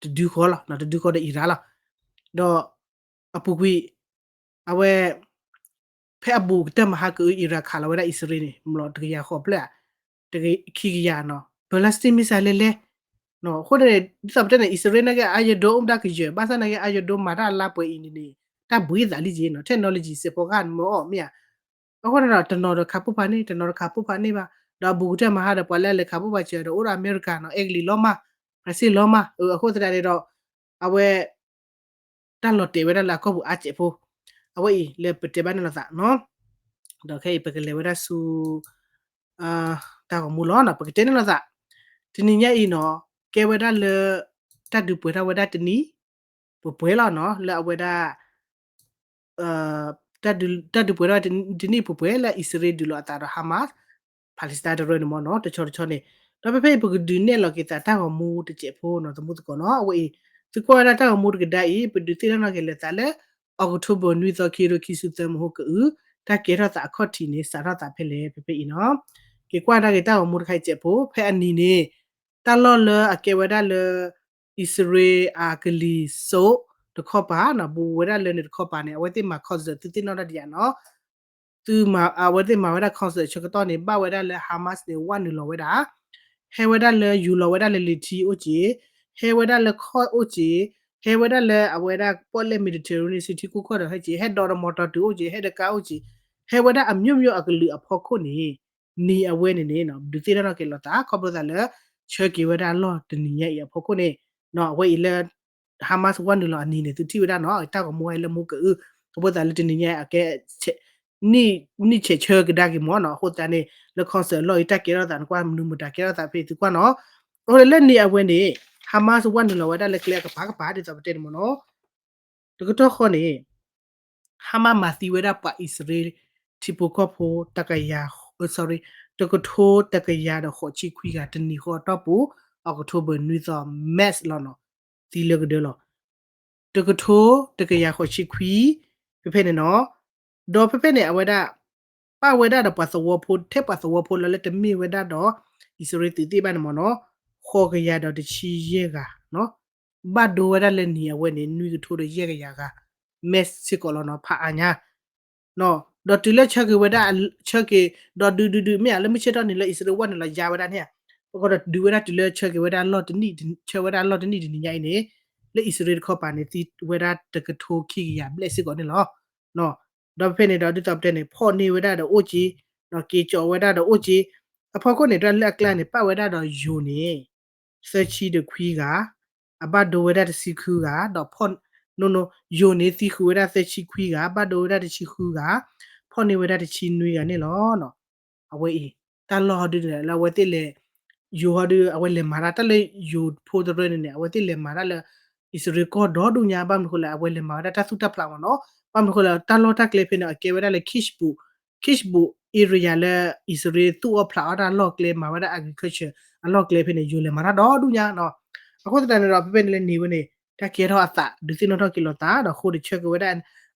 တဒုဃီလီၤ တဒုဃီဒီး Iran လီၤ. ဒီးအပူၤကွံာ် အဝဲ ဖဲအဘူးကတၢၢ်မဟါကအု Iran ခးလီၤဝဲဒၣ်အံၣ်စရ့လးန့ၣ် မ့ၢ်လီၤတကယၤဃိးဖျၢၣ်ဧါ ခံကယၤနီၤ ballistic missile လဲၤလဲၤ အဃိန့ၣ် ဒ်သိးပတဲန့ၣ် အံၣ်စရ့လးနာ်က့ Iron Dome အိၣ်မတၤကယၢၤ ဘၣ်ဆၣ်သနာ်က့ Iron Dome မၤတၢ်အလါပှဲၤအံၤန့ၣ်န့ၣ် တၢ်ဘှံးသးလံက့နီၤ technology စဲးဖီကဟၣ်နမၢအီၣ်မ့ၢ်ဧါ အဃိန့ၣ်ဒီး တနီၤဒီးခးပိၢ်ဖးန့ၢ် တနီၤဒီးခးပိၢ်ဖးန့ၢ်ဘၣ် ဒီးအဘူးကတၢၢ်မဟါဒီး ပှၤလၢအလဲၤခးပိၢ်ဖးစၢၤဒီး အိၣ်ဒီးအမဲရကၤနီၤ အဲကလံးလီၤမၢ် ဘြၣ်စံလီၤမၢ် အဃိသတးန့ၣ်ဒီး အဝဲ တၢ်လီၤတဲာ်ဝဲဒၣ်လၢအကီၢ်ပူၤအါစဲးဖိ အဝဲအံၤလၢပတဲဘၣ်န့ၣ်လိာ်သးနီၤ ဒီးခဲအံၤပကလဲၤဝဲဒၣ်ဆူ တၢ်ဂီၤမူလီၤနီၤ ပကတဲန့ၣ်လိာ်သး တနံၤညါအံၤနီၤ ကဲဝဲဒၣ်လၢ တၢ်ဒုးပှဲၤထီၣ်ဝဲဒၣ်တနံၣ် ပှဲၤပှဲၤလီၤနီၤ လၢအဝဲဒၣ် တၢ်ဒုးပှဲၤထီၣ်တနံၣ်ပှဲၤပှဲၤလၢအံၣ်စရ့လးဒုးလိာ်အသးဒီး Hamas Palestine တရၢန့ၣ်မ့ၢ်နီၤ တဆီတဆီန့ၣ် ဒီးဖဲဖဲအံၤ ပကဒုးနဲၣ်လီၤက့ၤသးတၢ်ဂီၤမူတစဲးဖိနီၤ သမူသကိးနီၤ အဝဲအံၤ သုကွၢ်ဝဲဒၣ်တၢ်ဂီၤမူတကဒါအံၤ ပဒုးသ့ၣ်နီၣ်က့ၤလၢသးလၢ October နွံသီခံကထိခံဆံသၢမဟါကအု တၢ်ကဲထီၣ်သးအခီၣ်ထံးန့ၣ် စးထီၣ်သးဖဲလဲၣ် ဖဲဖဲအံၤနီၤ က့ၤကွၢ်ဒၣ်က့ၤတၢ်ဂီၤမူတခါအံၤစဲးဖိ ဖဲအနံၤန့ၣ် တၢ်လီၢ်လၢအကဲဝဲဒၣ်လၢ အံၣ်စရ့လးအကလံၤစိးတခီပၤနီၤ ဘူးဝဲဒၣ်လၢန့ၣ်တခီပၤန့ၣ် အဝဲသ့ၣ်မၤ concert သုသ့ၣ်နီၣ်ဒၣ်တယၤနီၤ သုမၤ အဝဲသ့ၣ်မၤဝဲဒၣ် concert ဆၢကတီၢ်န့ၣ် ဘၣ်ဝဲဒၣ်လၢ Hamas န့ၣ် ဝးနုာ်လီၤဝဲဒၣ် ဟဲဝဲဒၣ်လၢယူၤလီၤဝဲဒၣ်လၢလံာ်ထံအိၣ်က့ၤ ဟဲဝဲဒၣ်လၢခီၣ်အိၣ်က့ၤ ဟဲဝဲဒၣ်လၢအဝဲဒၣ်ပီၣ်လဲၣ် Mediterranean စံးထံခိၣ်ခီၣ်ဒီးဟဲက့ၤ ဟဲဒိးဒီးမီၢ်တီတုၤအိၣ်က့ၤ ဟဲဒီးကါအိၣ်က့ၤ ဟဲဝဲဒၣ်အမျိုးမျိုးအကလုာ်အဖီခိၣ်န့ၣ် နံၤအဝဲန့ၣ်န့ၣ် ဒုးသ့ၣ်နီၣ်ထီၣ်က့ၤလိာ်သး ခီဖျိသးလၢ ဆၢက့ၤဝဲဒၣ်လီၢ်တနံၤညါအံၤအဖီခိၣ်န့ၣ် အဝဲအံၤလၢ Hamas ဝဲနုာ်လီၤအနံၤန့ၣ် သုထံၣ်ဝဲဒၣ်နီၤ တၢ်ဂီၤမူဝဲလၢမူကအု ခီဖျိသးလၢတနံၤညါအံၤ အကဲ နံၣ်ဆဲးဆၢကဒါက့ၤမ့ၢ်နီၤ အဃိသတးန့ၣ် လၢ concert အလီၢ်အံၤ တၢ်ကဲထီၣ်သးန့ၣ် ကွၢ်မနုၤမတၤကဲထီၣ်သးဖဲသုကွၢ်နီၤ အဃိလၢန့ၣ်အဝဲန့ၣ် Hamas ဝဲနုာ်လီၤဝဲဒၣ်လၢကျဲအကပၤကပၤ ဒ်သိးပတဲန့ၣ်မ့ၢ်နီၤ တကတီၢ်ဃီန့ၣ် Hamas မၤသံဝဲဒၣ်ပှၤအံၣ်စရ့လး ထံဖိကီၢ်ဖိ တကယၤ sorry တကထိတကယၤဒီးဃိးဆံခွံဂၤ တနံၤဃီအတီၢ်ပူၤ October နွံသီ mass လီၤနီၤ သံလၢကဒၢလီၤ တကထိတကယၤဃိးဆံခွံ ဖဲဖဲန့ၣ်နီၤ ဒီးဖဲဖဲန့ၣ် အဝဲဒၣ် ပာ်ဝဲဒၣ်ဒီးပှၤသဝီဖိ ထဲပှၤသဝီဖိလၢလၢတမ့ၢ်ဝဲဒၣ်ဒီး အံၣ်စရ့လးသုးသ့ၣ်တဖၣ်န့ၣ်မ့ၢ်နီၤ ဃိးကယၤဒီးတဆံယဲၢ်ဂၤ ဘၣ်ဒိဝဲဒၣ်လၢနံၤအဝဲန့ၣ် နွံကထိဒီးယဲၢ်ကယၤဂၤ mass စ့ၢ်ကီးလီၤနီၤ ဖးအါညါ ဒီးတုၤလၢဆၢက့ၤဝဲဒၣ် ဆၢက့ၤ ဒီးဒုးဒုးဒုးမ့ၢ်ဧါ လၢမုၢ်ဆ့ၣ်ထီၣ်န့ၣ် လၢအံၣ်စရ့လးဝဲနုာ်လီၤယါဝဲဒၣ်န့ၣ် ပကဒီးဒုးဝဲဒၣ်တုၤလၢဆၢက့ၤဝဲဒၣ်လီၢ်တနံၣ် ဆၢဝဲဒၣ်လီၢ်တနံၣ်တနံၤညါအံၤန့ၣ် လၢအံၣ်စရ့လးတခီပၤန့ၣ် သံဝဲဒၣ်တကထိခံကယၤဘျဲၣ်စ့ၢ်ကီးန့ၣ်လီၤ. ဒီးဖဲဖဲန့ၣ်ဒီးဒ်သိးပတဲန့ၣ် ဖီၣ်န့ၢ်ဝဲဒၣ်ဒီးအိၣ်က့ၤ ဒီးက့ၤကၠီးဝဲဒၣ်ဒီးအိၣ်က့ၤ အဖီခိၣ်န့ၣ် တၢ်လၢအကျါန့ၣ် ပာ်ဝဲဒၣ်ဒီးယိၤန့ၣ် သၢဆံဒီးခွံဂၤ အဘၣ်ဒိဝဲဒၣ်တဆံဃုဂၤ ဒီးဖီၣ် ယိၤန့ၣ်သံဃုာ်ဝဲဒၣ်သၢဆံခွံဂၤ ဘၣ်ဒိဝဲဒၣ်တဆံဃုဂၤ ဖီၣ်န့ၢ်ဝဲဒၣ်တဆံနွံဂၤန့ၣ်လီၤ. အဝဲအံၤ တၢ်လီၢ်ဟီဒုန့ၣ် လၢအဝဲသ့ၣ်လဲၤ ယိၤဟီဒု အဝဲလဲၤမၤတၢ်တၢ်လၢယိၤဖိတရၢန့ၣ်န့ၣ် အဝဲသ့ၣ်လဲၤမၤတၢ်လၢ အံၣ်စရ့လးကီၢ်ဒီဒူၣ်ညါ ဘၣ်မနုၤဃိလဲၣ် အဝဲလဲၤမၤဝဲဒၣ်တၢ်သူၣ်တၢ်ဖျးမ့ၢ်နီၤ ဘၣ်မနုၤဃိလဲၣ် တၢ်လီၢ်တၢ်ကျဲဖဲန့ၣ် အကဲဝဲဒၣ်လၢ Kibbutz Kibbutz area လၢအံၣ်စရ့လးသူၣ်အီၣ်ဖျးအီၣ်တၢ်လီၢ်ကျဲ မၤဝဲဒၣ် agriculture အလီၢ်ကျဲဖဲန့ၣ် ယိၤလဲၤမၤတၢ်ဒီဒူၣ်ညါနီၤ အဃိသတးန့ၣ်ဒီး ဖဲဖဲန့ၣ်လၢန့ၢ်ဝဲန့ၣ် တၢ်ကဲထီၣ်အသး ဒုးသ့ၣ်နီၣ်ထီၣ်က့ၤလိာ်သး ဒီးဃိဒီးဆၢက့ၤဝဲဒၣ်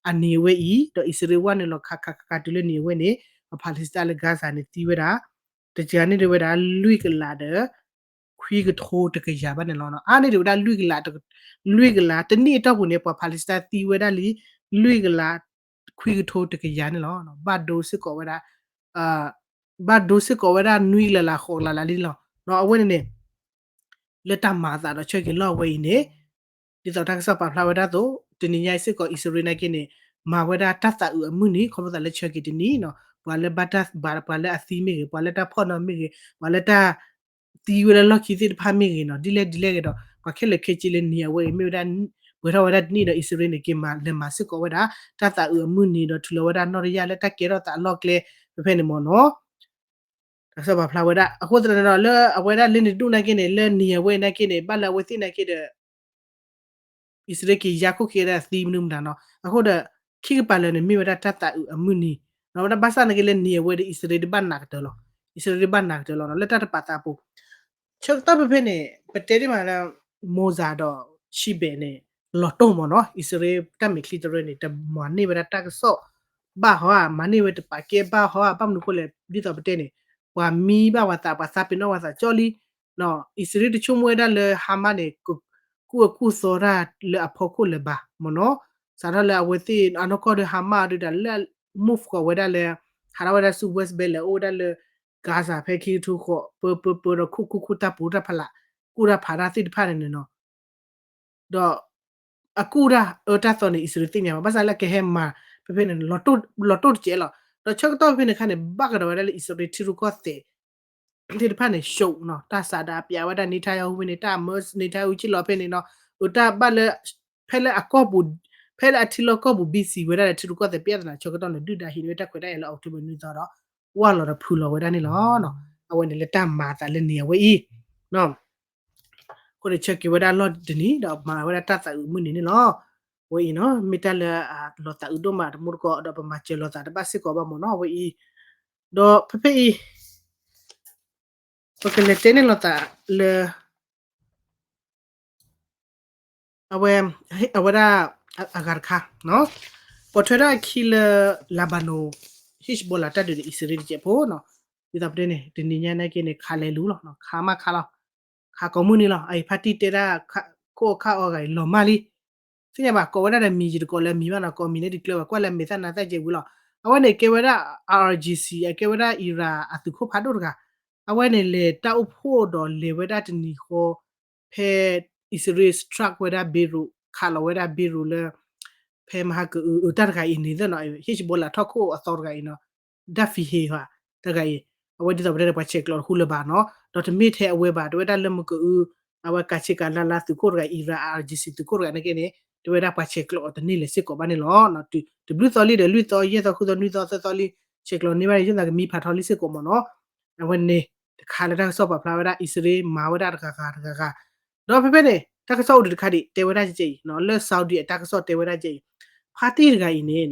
အနံၤအဝဲအံၤ ဒီးအံၣ်စရ့လးဝဲနုာ်လီၤခးခးခးခးတုၤလၢန့ၢ်အဝဲန့ၣ် ပှၤ Palestine လၢ Gaza န့ၣ်သံဝဲဒၣ် တကန့ၣ်ဒၣ်ဝဲဒၣ် လွံၢ်ကလးဒီး ခွံကထိတကယၤဘၣ်န့ၣ်လီၤ. အါန့ၢ်ဒၣ်ဝဲဒၣ် လွံၢ်ကလး လွံၢ်ကလး တနံၣ်အတီၢ်ပူၤန့ၣ် ပှၤ Palestine သံဝဲဒၣ်လံ လွံၢ်ကလး ခွံကထိတကယၤန့ၣ်လီၤ. ဘၣ်ဒိစ့ၢ်ကီးဝဲဒၣ် ဘၣ်ဒိစ့ၢ်ကီးဝဲဒၣ်နွံကလးလၢဃိးကလးလံလီၤ. အဝဲန့ၣ်န့ၣ် လၢတၢ်မၤအသးဒီးဆၢက့ၤလီၢ်ဝဲအံၤန့ၣ် ဒ်သိးတၢ်ကစီၣ်ပာ်ဖျါဝဲဒၣ်အသိး တနံၤညါအံၤစ့ၢ်ကီး အံၣ်စရ့လးနာ်က့န့ၣ် မၤဝဲဒၣ်တၢ်သးအုးအမုၢ်နံၤ ခီဖျိသးလၢဆၢက့ၤတနံၤနီၤ ပှၤလၢဘၣ်တၢ်ဘၣ် ပှၤလၢအသံမ့ၢ်ဂ့ၤ ပှၤလၢတၢ်ဖီၣ်နီၣ်မ့ၢ်ဂ့ၤ ပှၤလၢတၢ်သံဝဲလၢလီၢ်ခံသ့ၣ်တဖၣ်မ့ၢ်ဂ့ၤနီၤ ဒ်လဲၣ်ဒ်လဲၣ်ဂ့ၤဒီး ပှၤခဲလၢာ်ခဲဆ့လၢနံၤအဝဲအံၤ မ့ၢ်ဝဲဒၣ် ပှဲၤထီၣ်ဝဲဒၣ်တနံၣ်ဒီး အံၣ်စရ့လးန့ၣ် က့ၤမၤလဲၤမၤစ့ၢ်ကီးဝဲဒၣ် တၢ်သးအုးအမုၢ်နံၤဒီး ထုးလီၤဝဲဒၣ်နီၣ်တယၢ်လၢတၢ်ကဲထီၣ်သးအလီၢ်ကျဲ ဖဲဖဲန့ၣ်မ့ၢ်နီၤ တၢ်ကစီၣ်ပာ်ဖျါဝဲဒၣ် အဃိသတးန့ၣ်ဒီး လၢအဝဲဒၣ်လၢန့ၣ်တဒူၣ်နာ်က့န့ၣ် လၢနံၤအဝဲအံၤနာ်က့န့ၣ် ဘၣ်လၢအဝဲသ့ၣ်နာ်က့ဒီး အံၣ်စရ့လးက့ၤယါခိၣ်က့ၤဝဲဒၣ်သံမနုၤမတၤနီၤ အဃိဒီး ခံကပၤလၢာ်န့ၣ် မ့ၢ်ဝဲဒၣ်တၢ်သးအုးအမုၢ်နံၤ ဒီးဝဲဒၣ်ဘၣ်ဆၣ်နာ်က့လၢနံၤအဝဲဒီး အံၣ်စရ့လးဒုးဘၣ်နးကတၢၢ်လီၤ အံၣ်စရ့လးဒုးဘၣ်နးကတၢၢ်လီၤနီၤ လၢတၢ်တပာ်သးအပူၤ ဆၢကတီၢ်ဖဲဖဲန့ၣ် ပတဲဒ်မးလၢ Mossad ဒီး Shin Bet န့ၣ် လီၤတိၢ်မ့ၢ်နီၤ အံၣ်စရ့လးတၢ်မဲာ်ချံတရၢန့ၣ် တမၤန့ၢ်ဝဲဒၣ်တၢ်ကစီၣ် ဘၣ်ဟီဧါ မၤန့ၢ်ဝဲတပာ်ကဲဘၣ်ဟီဧါ ဘၣ်မနုၤဃိလဲၣ် ဒ်သိးပတဲန့ၣ် ပှၤမံဘၣ်ပှၤသး ပှၤသးပ့ၤနီၣ်ပှၤသးကၠီလံ အံၣ်စရ့လးတဆိကမိၣ်ဝဲဒၣ်လၢ Hamas န့ၣ် ကူၣ်အၢကူၣ်သီတၢ်လၢအဖီခိၣ်လၢၤဘၣ်မ့ၢ်နီၤ စးထီၣ်လၢအဝဲသ့ၣ်အနီၢ်ကီၢ်ဒီး Hamas ဒုးတၢ်လၢ move ဃီၤဝဲဒၣ်လၢ ဟးထီၣ်ဝဲဒၣ်ဆူ West Bank လဲၤအိၣ်ဝဲဒၣ်လၢ Gaza ဖဲခံကထိဃိး ပၢပၢပၢဒီး ခိၣ်ခိၣ်ခိၣ်တၢ်ပူၤတၢ်ဖးလး ကူၣ်တၢ်ဖးတၢ်သ့ၣ်တဖၣ်န့ၣ်န့ၣ်နီၤ ဒီး အကူၣ်တၢ်အၢတၢ်သီန့ၣ် အံၣ်စရ့လးသ့ၣ်ညါဘၣ် ဘၣ်ဆၣ်လၢကဟဲမၤ ဖဲဖဲန့ၣ် လီၤတိၢ်တစဲးလီၤ ဒီးဆၢကတီၢ်ဖဲန့ၣ်အခါန့ၣ် ဘၣ်ကဒီးဝဲဒၣ်လၢအံၣ်စရ့လးထံရူၢ်ကီၢ်သဲး သ့ၣ်တဖၣ်န့ၣ် ရှုံးနီၤ တၢ်စးဒးပျးဝဲဒၣ် Netanyahu ဖဲန့ၣ် တၢ်မၢ Netanyahu ဆံးလီၤဖဲန့ၣ်နီၤ အတၢ်ဘၣ်လၢ ဖဲလၢအကီၢ်ပူၤ ဖဲလၢအထံလီၢ်ကီၢ်ပူၤ busy ဝဲဒၣ်ဒီးထံရူၢ်ကီၢ်သဲး ပြဿနာ ဆၢကတီၢ်န့ၣ် ဒုၣ်ဒါဟံးန့ၢ်ဝဲတၢ်ခွဲးတၢ်ယာ်လၢ October နွံသီဒီး ဝၢ်လီၤဒီးဖုးလီၤဝဲဒၣ်န့ၣ်လီၤ. အဝဲန့ၣ်လၢတၢ်မၤအသးလၢန့ၣ်အဝဲအံၤ အဃိန့ၣ်ဆၢက့ၤဝဲဒၣ်လီၢ်တနံၤ ဒီးမၤဝဲဒၣ်တၢ်သးအုးအမုၢ်နံၤန့ၣ်လီၤ. အဝဲအံၤနီၤ မ့ၢ်တၢ်လၢအလီၤသးအုးဒိၣ်မးတမူတကိး ဒီးပမၤစၢၤလိာ်သးတဘၣ်စ့ၢ်ကီးဘၣ်မ့ၢ်နီၤ အဝဲအံၤ ဒီးဖဲဖဲအံၤ ပကလဲၤတဲန့ၢ်လိာ်သးလၢ အဝဲ အဝဲဒၣ် အဂၤတခါ ပိာ်ထွဲဒၣ်အခံလၢ Lebanon Hezbollah တၢ်ဒုးဒီးအံၣ်စရ့လးတစဲးဖိနီၤ ဒ်သိးပတဲန့ၣ် တနံၤညါနာ်က့န့ၣ် ခးလဲၤလူၤလီၤ ခးမးခးလီၤ ခးကိးမုၢ်နံၤလီၤ အအံၤဖါတံၢ်တဲဒၣ် ခိၣ်အခၣ်အီဂၤအံၤလီၤမၢ်လံ သ့ၣ်ညါဘၣ် ကိးဝဲဒၣ်ဒီးမံၤယတကိးလၢမံၤဘၣ်နီၤ ကိးမံၤန့ၣ်တကျၢၤဘၣ် ကွၢ်လၢမဲာ်သၣ်နါသၣ်ကဲဝံၤလီၤ အဝဲန့ၣ်ကဲဝဲဒၣ် I R G C အကဲဝဲဒၣ် Iran အသုးခိၣ်ဖးဒိၣ်တဂၤ အဝဲန့ၣ်လဲၤတၢ်အိၣ်ဖှိၣ်ဒီးလဲၤဝဲဒၣ်တနံၤဃီ ဖဲအံၣ်စရ့လး strike ဝဲဒၣ် Beirut ခးလီၤဝဲဒၣ် Beirut လၢ ဖဲမဟါကအု အတၢ်တဂၤအံၤန့ၣ်သ့ၣ်နီၤ Hezbollah ထီၣ်ခိၣ်အသီတဂၤအံၤနီၤ Dafiheh တဂၤအံၤ အဝဲဒ်သိးပတဲဒီးပှၤဆဲးကျိးတဟူလၢၤဘၣ်နီၤ ဒီးတမ့ၢ်ထဲအဝဲဘၣ် တဝဲဒၣ်လၢမကအု အဝဲကးဆ့ကၤလါလါသုးခိၣ်တဂၤ Iran IRGC သုးခိၣ်တဂၤန့ၣ်က့န့ၣ် တဝဲဒၣ်ပှၤဆဲးကျိးအီၤတန့ၢ်လၢၤစ့ၢ်ကီးဘၣ်န့ၣ်လီၤ. တဘျုးသီလံဒီး လွံၢ်သီ ယဲၢ်သီ ဃုသီ နွံသီ သၢသီလံ ဆဲးကျိးန့ၢ်ဘၣ်န့ၣ် ယသးကမံဖးထီလံစ့ၢ်ကီးမ့ၢ်နီၤ အဝဲန့ၣ် တခါလၢတၢ်ကစီၣ်ပာ်ဖျါဝဲဒၣ် အံၣ်စရ့လးမၤဝဲဒၣ်တဂၤဂၤတဂၤဂၤ ဒီးဖဲဖဲန့ၣ် တၢ်ကစီၣ်အိၣ်ဒံးတခါဒံး တဲဝဲဒၣ်ကဲအံၤနီၤ လၢ Saudi အတၢ်ကစီၣ်တဲဝဲဒၣ်ကဲအံၤ ဖါတံၢ်တဂၤအံၤန့ၣ်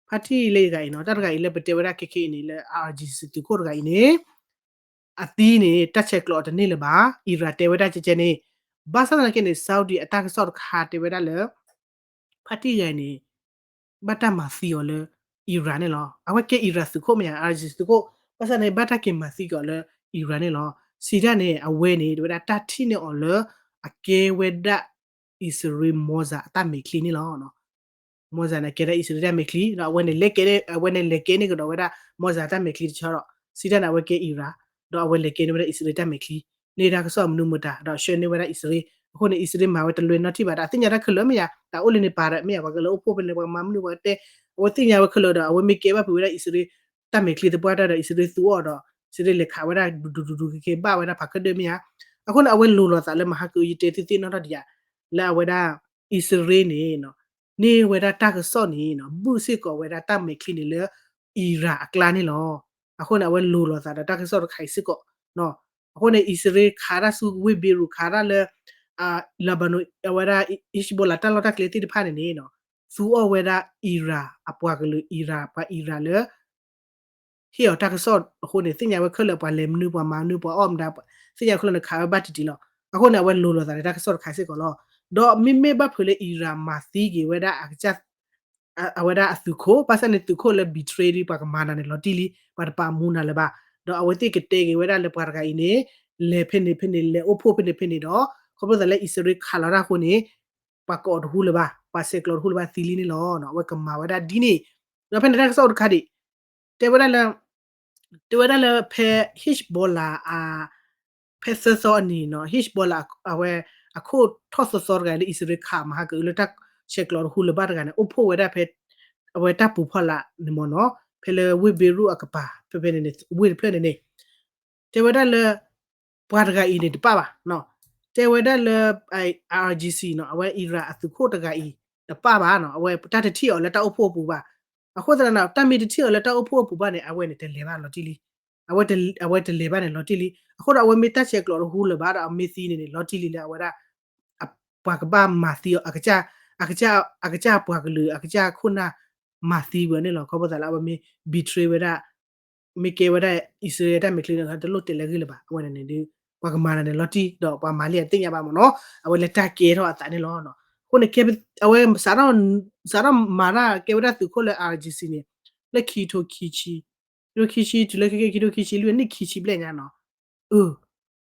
ဖါတံၢ်လၢတဂၤအံၤနီၤ တၢ်တဂၤအံၤလၢပတဲဝဲဒၣ်ခဲခဲအံၤန့ၣ် လၢ IRGC သုးခိၣ်တဂၤအံၤန့ၣ် အသံန့ၣ် တၢ်ဆဲးကျိးအီၤတန့ၢ်လၢၤဘၣ် Iran တဲဝဲဒၣ်ကဲကဲန့ၣ် ဘၣ်ဆၣ်သနာ်က့န့ၣ် Saudi အတၢ်ကစီၣ်တခါတဲဝဲဒၣ်လၢ ဖါတံၢ်တဂၤအံၤန့ၣ် ဘၣ်တၢ်မၤသံအီၤလၢ Iran န့ၣ်လီၤ. အဝဲကဲ Iran သုးခိၣ်မ့ၢ်ဧါ IRGC သုးခိၣ် ဘၣ်ဆၣ်န့ၣ် ဘၣ်တၢ်က့ၤမၤသံက့ၤအီၤလၢ Iran န့ၣ်လီၤ. စံးတၢ်န့ၣ် အဝဲန့ၣ် တဲဝဲဒၣ်တၢ်ထံၣ်န့ၢ်အီၤလၢ အကဲဝဲဒၣ် အံၣ်စရ့လး Mossad အတၢ်မဲာ်ချံန့ၣ်လီၤ. Mossad န့ၣ် ကဲဒၣ်အံၣ်စရ့လးတၢ်မဲာ်ချံ ဒီးအဝဲန့ၣ်လဲၤကဲ အဝဲန့ၣ်လဲၤကဲန့ၢ်ကဒီးဝဲဒၣ် Mossad တၢ်မဲာ်ချံတဆီဒီး စံးတၢ်န့ၣ် အဝဲကဲ Iran ဒီးအဝဲလဲၤကဲန့ၢ်ဝဲဒၣ်အံၣ်စရ့လးတၢ်မဲာ်ချံ န့ၢ်တၢ်ကစီၣ်မနုၤမတၤ ဒီးဆှၢန့ၢ်ဝဲဒၣ်အံၣ်စရ့လး အဃိန့ၣ် အံၣ်စရ့လးမၤဝဲတလွဲနီတထံၣ်ဘၣ် ဒီးအသ့ၣ်ညါတၢ်ခဲလၢာ်မ့ၢ်ယါ တၢ်အိၣ်လၢန့ၣ်ပာ်ဒီးမ့ၢ်ယါ ပှၤကလဲၤအိၣ်ဖှိၣ်ဖဲန့ၣ် ပှၤကမၤမနုၤပှၤကတဲ အဝဲသ့ၣ်ညါဝဲခဲလၢာ်ဒီး အဝဲမ့ၢ်ကဲဘၣ်ဖုးဝဲဒၣ်အံၣ်စရ့လး တၢ်မဲာ်ချံသပှၢ်တၢ်ဒီး အံၣ်စရ့လးသူအီၤဒီး အံၣ်စရ့လးလဲၤခးဝဲဒၣ် ဒူဒူဒူဒူက့ၤက့ၤဘၣ်ဝဲဒၣ်ဖးခၢၣ်ဒၢမ့ၢ်ယါ အဃိန့ၣ် အဝဲလိၤလိာ်သးလၢမဟါကအု ယတဲသုသ့ၣ်နီၣ်ထီၣ်ဒံးယါ လၢအဝဲဒၣ် အံၣ်စရ့လးန့ၣ် န့ၢ်ဝဲဒၣ်တၢ်ကစီၣ်န့ၣ် ဘုၣ်စ့ၢ်ကီးဝဲဒၣ်တၢ်မဲာ်ချံန့ၣ်လၢ Iran အကျါန့ၣ်လီၤ. အဃိန့ၣ် အဝဲလိၤလိာ်သးဒီးတၢ်ကစီၣ်တခါအံၤစ့ၢ်ကီး အဃိန့ၣ် အံၣ်စရ့လးခးတၢ်ဆူဝ့ၢ် Beirut ခးတၢ်လၢ Lebanon အဝဲဒၣ် Hezbollah တၢ်လီၢ်တၢ်ကျဲသ့ၣ်တဖၣ်န့ၣ်န့ၣ် သူအီၤဝဲဒၣ် Iran အပှၤကလုာ် Iran ပှၤ Iran လၢ ဟ့ၣ်အီၤတၢ်ကစီၣ်အဃိန့ၣ် သ့ၣ်ညါဝဲခဲလၢာ် ပှၤလဲၤမနုၤ ပှၤမၤမနုၤ ပှၤအီၣ်မတၤ သ့ၣ်ညါခဲလၢာ်န့ၣ် ခးဝဲဘၣ်တံၢ်တံၢ်လီၤ. အဃိန့ၣ် အဝဲလိၤလိာ်သးလၢတၢ်ကစီၣ်တခါစ့ၢ်ကီးလီၤ. ဒီးမ့မ့ၢ်ဘၣ်ဖုးလၢ Iran မၤသံက့ၤဝဲဒၣ် အဝဲဒၣ်အသုးခိၣ် ဘၣ်ဆၣ်န့ၣ်သုးခိၣ်လၢ betray ဒ်ပှၤကမၤနၤန့ၣ် လီၤတံၢ်လံ ပှၤတပာ်မူနၤလၢၤဘၣ်. ဒီးအဝဲသ့ၣ်ကတဲက့ၤဝဲဒၣ်လၢပှၤတဂၤအံၤန့ၣ် လဲၤဖဲန့ၣ်ဖဲန့ၣ် လဲၤအိၣ်ဖှိၣ်ဖဲန့ၣ်ဖဲန့ၣ်ဒီး ခီဖျိသးလၢအံၣ်စရ့လးခးလီၤတၢ်အဃိန့ၣ် ပှၤကိးအီၤတဟူလၢၤဘၣ် ပှၤဆဲးကျိးတဟူလၢၤဘၣ်သံလံန့ၣ်လီၤ. အဝဲကမၤဝဲဒၣ်ဒ်န့ၣ် ဒီးဖဲန့ၣ်တၢ်ကစီၣ်အိၣ်တခါဒံး တဲဝဲဒၣ်လၢ တဲဝဲဒၣ်လၢဖဲ Hezbollah အ ဖဲသၢသီအနံၤနီၤ Hezbollah အဝဲ အခိၣ်ထီၣ်သီသီတဂၤလၢအံၣ်စရ့လးခးမဟါကအုလၢတၢ်ဆဲးကျိးတဟူလၢၤဘၣ်တဂၤန့ၣ် အိၣ်ဖှိၣ်ဝဲဒၣ်ဖဲ အဝဲတၢ်ပူၤဖီလာ်န့ၣ်မ့ၢ်နီၤ ဖဲလၢဝ့ၢ် Beirut အကပၤ ဖဲဖဲန့ၣ်န့ၣ် ဝ့ၢ်တဖျၢၣ်န့ၣ်န့ၣ် တဲဝဲဒၣ်လၢ ပှၤတဂၤအံၤန့ၣ်တပၣ်ဘၣ်နီၤ တဲဝဲဒၣ်လၢ IRGC နီၤ အဝဲ Iran အသုးခိၣ်တဂၤအံၤ တပၣ်ဘၣ်နီၤ အဝဲတၢ်တထံၣ်အီၤလၢတၢ်အိၣ်ဖှိၣ်အပူၤဘၣ်. အဃိသတးန့ၣ် တၢ်မ့ၢ်တထံၣ်အီၤလၢတၢ်အိၣ်ဖှိၣ်အပူၤဘၣ်န့ၣ် အဝဲန့ၣ်တလဲၤဘၣ်လီၤတံၢ်လံ အဝဲတလဲၤဘၣ်န့ၣ်လီၤတံၢ်လံ. အဃိဒီးအဝဲမ့ၢ်တၢ်ဆဲးကျိးတဟူလၢၤဘၣ်ဒီးအမ့ၢ်သံန့ၣ်န့ၣ် လီၤတံၢ်လံလၢအဝဲဒၣ် ပှၤကဘၣ်မၤသံအီၤ အကစၢ် အကစၢ်ပှၤကလုာ် အကစၢ်ခိၣ်နၢ်မၤသံဝဲန့ၣ်လီၤ. ခီဖျိသးလၢအဝဲမ့ၢ် betray ဝဲဒၣ် မ့ၢ်ကဲဝဲဒၣ်အံၣ်စရ့လးတၢ်မဲာ်ချံန့ၣ် တလိၣ်တဲလၢအဂ့ၢ်လၢၤဘၣ်. အဝဲန့ၣ်န့ၣ်ဒုး ပှၤကမၤတၢ်န့ၣ်လီၤတံၢ် ဒီးပှၤမၤလံအသ့ၣ်ညါဘၣ်မ့ၢ်နီၤ အဝဲလၢတၢ်ကဲထီၣ်အသးန့ၣ်လီၤ. အဃိန့ၣ် အဝဲ စးထီၣ်မၤတၢ်ကဲဝဲဒၣ်သုးခိၣ်လၢ IRGC န့ၣ် လၢခံထိခံဆံ ခံထိခံဆံတုၤလၢခံခံခံထိခံဆံလွံၢ်နံၣ်ခံဆံဘျဲၣ်ညါနီၤ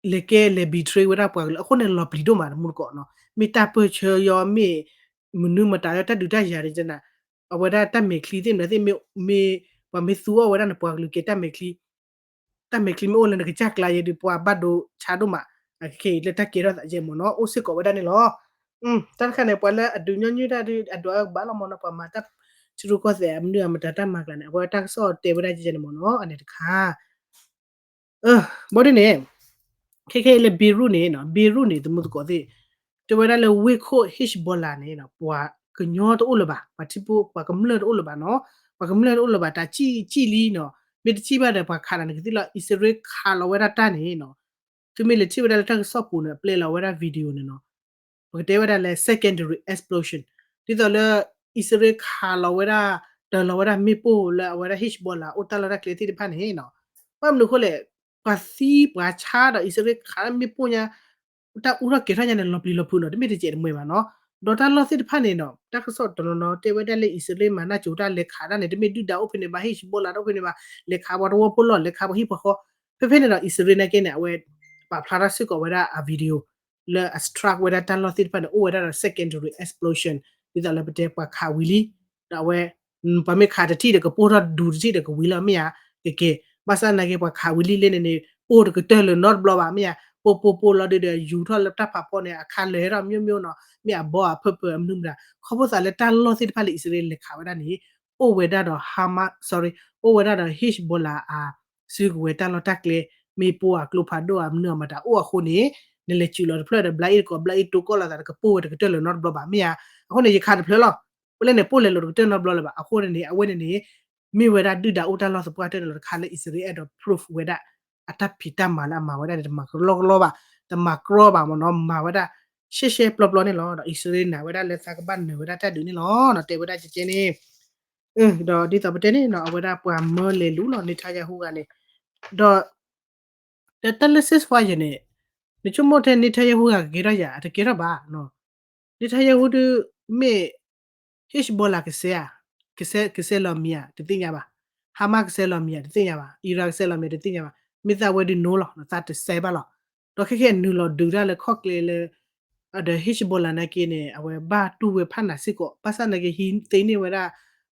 အ လဲၤကဲလဲၤ betray ဝဲဒၣ်ပှၤကလုာ် အဃိန့ၣ်လီၤပျံၤဒိၣ်မးတမူတကိးနီၤ မ့ၢ်တၢ်ပၢၢ်ဆၢယီၤ မ့ၢ်မနုၤမတၤယီၤ တၢ်ဒုးတၢ်ယၤဒ်ကနၤ အဝဲဒၣ်တၢ်မဲာ်ချံသ့ၣ်မနုၤသ့ၣ် မ့ၢ် ပှၤမ့ၢ်သူအီၤဝဲဒၣ်န့ၣ် ပှၤကလုာ်ကဲတၢ်မဲာ်ချံ တၢ်မဲာ်ချံမ့ၢ်အိၣ်လၢနကစၢ်ကျါယဲဒုး ပှၤဘၣ်ဒိဆါဒိၣ်မး အခဲအံၤလၢတၢ်ကဲထီၣ်သးယဲမ့ၢ်နီၤ အိၣ်စ့ၢ်ကီးဝဲဒၣ်န့ၣ်လီၤ. တၢ်တခါန့ၣ် ပှၤလၢအဒုးညီနုၢ်တၢ်ဒုး အဒွးဘၣ်လီၤမ့ၢ်နီၤ ပှၤမၤတၢ်ထံရူၢ်ကီၢ်သဲး မနုၤအမတၤတၢ်မၤကျါန့ၣ် အဝဲတၢ်ကစီၣ်တဲဝဲဒၣ်ယဲန့ၣ်မ့ၢ်နီၤ အန့ၣ်တခါ ဘၣ်ဒ်န့ၣ် ခဲခဲအံၤလၢ Beirut န့ၣ်နီၤ Beirut န့ၣ် တမူသကိးသ့ၣ် တဲဝဲဒၣ်လၢဝ့ၢ်ခိၣ် Hezbollah န့ၣ်နီၤ ပှၤကညီတအိၣ်လၢၤဘၣ် ပှၤထံဖိ ပှၤကမျၢၢ်တအိၣ်လၢၤဘၣ်နီၤ ပှၤကမျၢၢ်တအိၣ်လၢၤဘၣ် တၢ်စံၣ်စံၣ်လံနီၤ မ့ၢ်တစံၣ်ဘၣ်ဒီး ပှၤခးနၤန့ၣ်ကသံၣ်လီၤ အံၣ်စရ့လးခးလီၤဝဲဒၣ်တၢ်န့ၣ်နီၤ သုမ့ၢ်လဲၤထံၣ်ဝဲဒၣ်လၢတၢ်ကစီၣ်ပူၤန့ၣ် အပျဲလီၤဝဲဒၣ် video န့ၣ်နီၤ ပကတဲဝဲဒၣ်လၢ secondary explosion ဒ်သိးလၢ အံၣ်စရ့လးခးလီၤဝဲဒၣ် တၢၤလီၤဝဲဒၣ်မ့ၣ်ပိၢ်လၢအဝဲဒၣ် Hezbollah အိၣ်တၢ်လီၢ်တၢ်ကျဲသ့ၣ်တဖၣ်န့ၣ်နီၤ ဘၣ်မနုၤအဃိလဲၣ် ပှၤသံပှၤဆါဒီးအံၣ်စရ့လးခးမ့ၣ်ပိၢ်ညါ တၢ်အူထီၣ်ကဲၤထီၣ်ညါန့ၣ် လီၤပျံၤလီၤဖုးနီၤ တမ့ၢ်တစဲးတမှဲၤဘၣ်နီၤ ဒီးတၢ်လီၢ်သ့ၣ်တဖၣ်န့ၣ်နီၤ တၢ်ကစီၣ်တနီၤနီၤတဲဝဲဒၣ်လၢအံၣ်စရ့လးမၤနၢ်ကၠိတၢ်လဲၤခးတၢ်န့ၣ် တမ့ၢ်ဒုၣ်ဒါအိၣ်ဖဲန့ၣ်ဘၣ် Hezbollah တအိၣ်ဖဲန့ၣ်ဘၣ် လဲၤခးပှၤသဝီဖိလီၤ လဲၤခးပှၤဟံၣ်ပှၤဃီ ဖဲဖဲန့ၣ်ဒီး အံၣ်စရ့လးနာ်က့န့ၣ် အဝဲ ပာ်ဖျါထီၣ်စ့ၢ်ကီးဝဲဒၣ်အ video လၢအ strike ဝဲဒၣ်တၢ်လီၢ်သ့ၣ်တဖၣ်န့ၣ် အိၣ်ဝဲဒၣ်ဒီး secondary explosion ဒ်သိးလၢပတဲပှၤခးဝံၤလံ ဒီးအဝဲ ပှၤမ့ၢ်ခးတထံၣ်ဒီး ကပိၢ်ထီၣ်ဒူတထံၣ်ဒီးကဝံၤလီၤမ့ၢ်ဧါ ကကဲ ဘၣ်ဆၣ်နာ်က့ပှၤခးဝံၤလံလဲၣ်န့ၣ်န့ၣ် ပိၢ်တကတၢၢ်လၢၤနီတဘျီဘၣ်မ့ၢ်ဧါ ပိၢ်ပိၢ်ပိၢ်လီၤဒုးဒီး ယူၤထီၣ်လၢတၢ်ဖးဖီန့ၣ် အခါလၢာ်ဟဲထီၣ် မျိုးမျိုး နီၤ မ့ၢ်အဘီအဖၢပၢအမနုၤမတၤ ခီဖျိသးလၢတၢ်လီၢ်သ့ၣ်တဖၣ်လၢအံၣ်စရ့လးလဲၤခးဝဲဒၣ်န့ၣ် အိၣ်ဝဲဒၣ်ဒီး Hamas, sorry, အိၣ်ဝဲဒၣ်ဒီး Hezbollah အစုကဝဲၤတၢ်လီၢ်တၢ်ကျဲ မ့ၢ်ပိၢ်အကျိဖးဒိၣ်အမနုၤအမတၤအိၣ်အဃိန့ၣ် နလဲၤစူးလီၤတဖျၢၣ်ဒီး ဘျါအ့ၣ်တကိး ဘျါအ့ၣ်တိကိးလိာ်သးဒီး ကပိၢ်ဝဲတကတၢၢ်လၢၤနီတဘျီဘၣ်မ့ၢ်ဧါ. အဃိန့ၣ် ယခးတဖျၢၣ်လီၤ. ပလဲၣ်န့ၣ် ပိၢ်လဲၤလိာ်တကတၢၢ်နီတဘျီလၢၤဘၣ်. အဃိန့ၣ်န့ၣ် အဝဲန့ၣ်န့ၣ် မ့ၢ်ဝဲဒၣ်ဒုၣ်ဒါအိၣ်တၢ်လီၢ်သပှၢ်တၢၢ်န့ၣ်လီၤ. တခါလၢအံၣ်စရ့လးအဲၣ်ဒိး proof ဝဲဒၣ် အတၢ်ဖံးတၢ်မၤလၢအမၤဝဲဒၣ်န့ၣ် တမၤကလီကလီဘၣ်, တမၤကြီဘၣ်မ့ၢ်နီၤ, မၤဝဲဒၣ်ရှဲရှဲပျီပျီန့ၣ်လီၤ. ဒီးအံၣ်စရ့လးနာ်ဝဲဒၣ်လၢသးကဘၣ်နၢၤဝဲဒၣ်တၢ်ဒုးန့ၣ်လီၤ. တဲဝဲဒၣ်ကဲကဲန့ၣ် ဒီးဒ်သိးပတဲန့ၣ်နီၤ အဝဲဒၣ်ပှၤမၢလဲၤလူၤလီၤ Netanyahu ဂၤန့ၣ်, ဒီး တၢ်လၢ ceasefire န့ၣ် နဆိကမိၣ်ထဲ Netanyahu ဂၤကကဲထီၣ်ယၤ အတကဲထီၣ်ဘၣ်နီၤ. Netanyahu ဒုး မ့ၢ် Hezbollah ကစဲးဧါ, ကစဲးလီၤမံၤဧါ တသ့ၣ်ညါဘၣ်. Hamas ကစဲးလီၤမံၤဧါ တသ့ၣ်ညါဘၣ်. Iran ကစဲးလီၤမံၤ တသ့ၣ်ညါဘၣ်. မ့ၢ်သးဝဲဒုး no လီၤ သးတစဲးဘၣ်လီၤ. ဒီးခဲကဲအနုာ်လီၤဒုးတၢ်လၢခီၣ်ကျဲလၢ ဒီး Hezbollah နာ်က့န့ၣ် အဝဲဘၣ်တူၢ်ဝဲဖးနၤစ့ၢ်ကီး ဘၣ်ဆၣ်နာ်က့ ဟံးသ့န့ၢ်ဝဲဒၣ်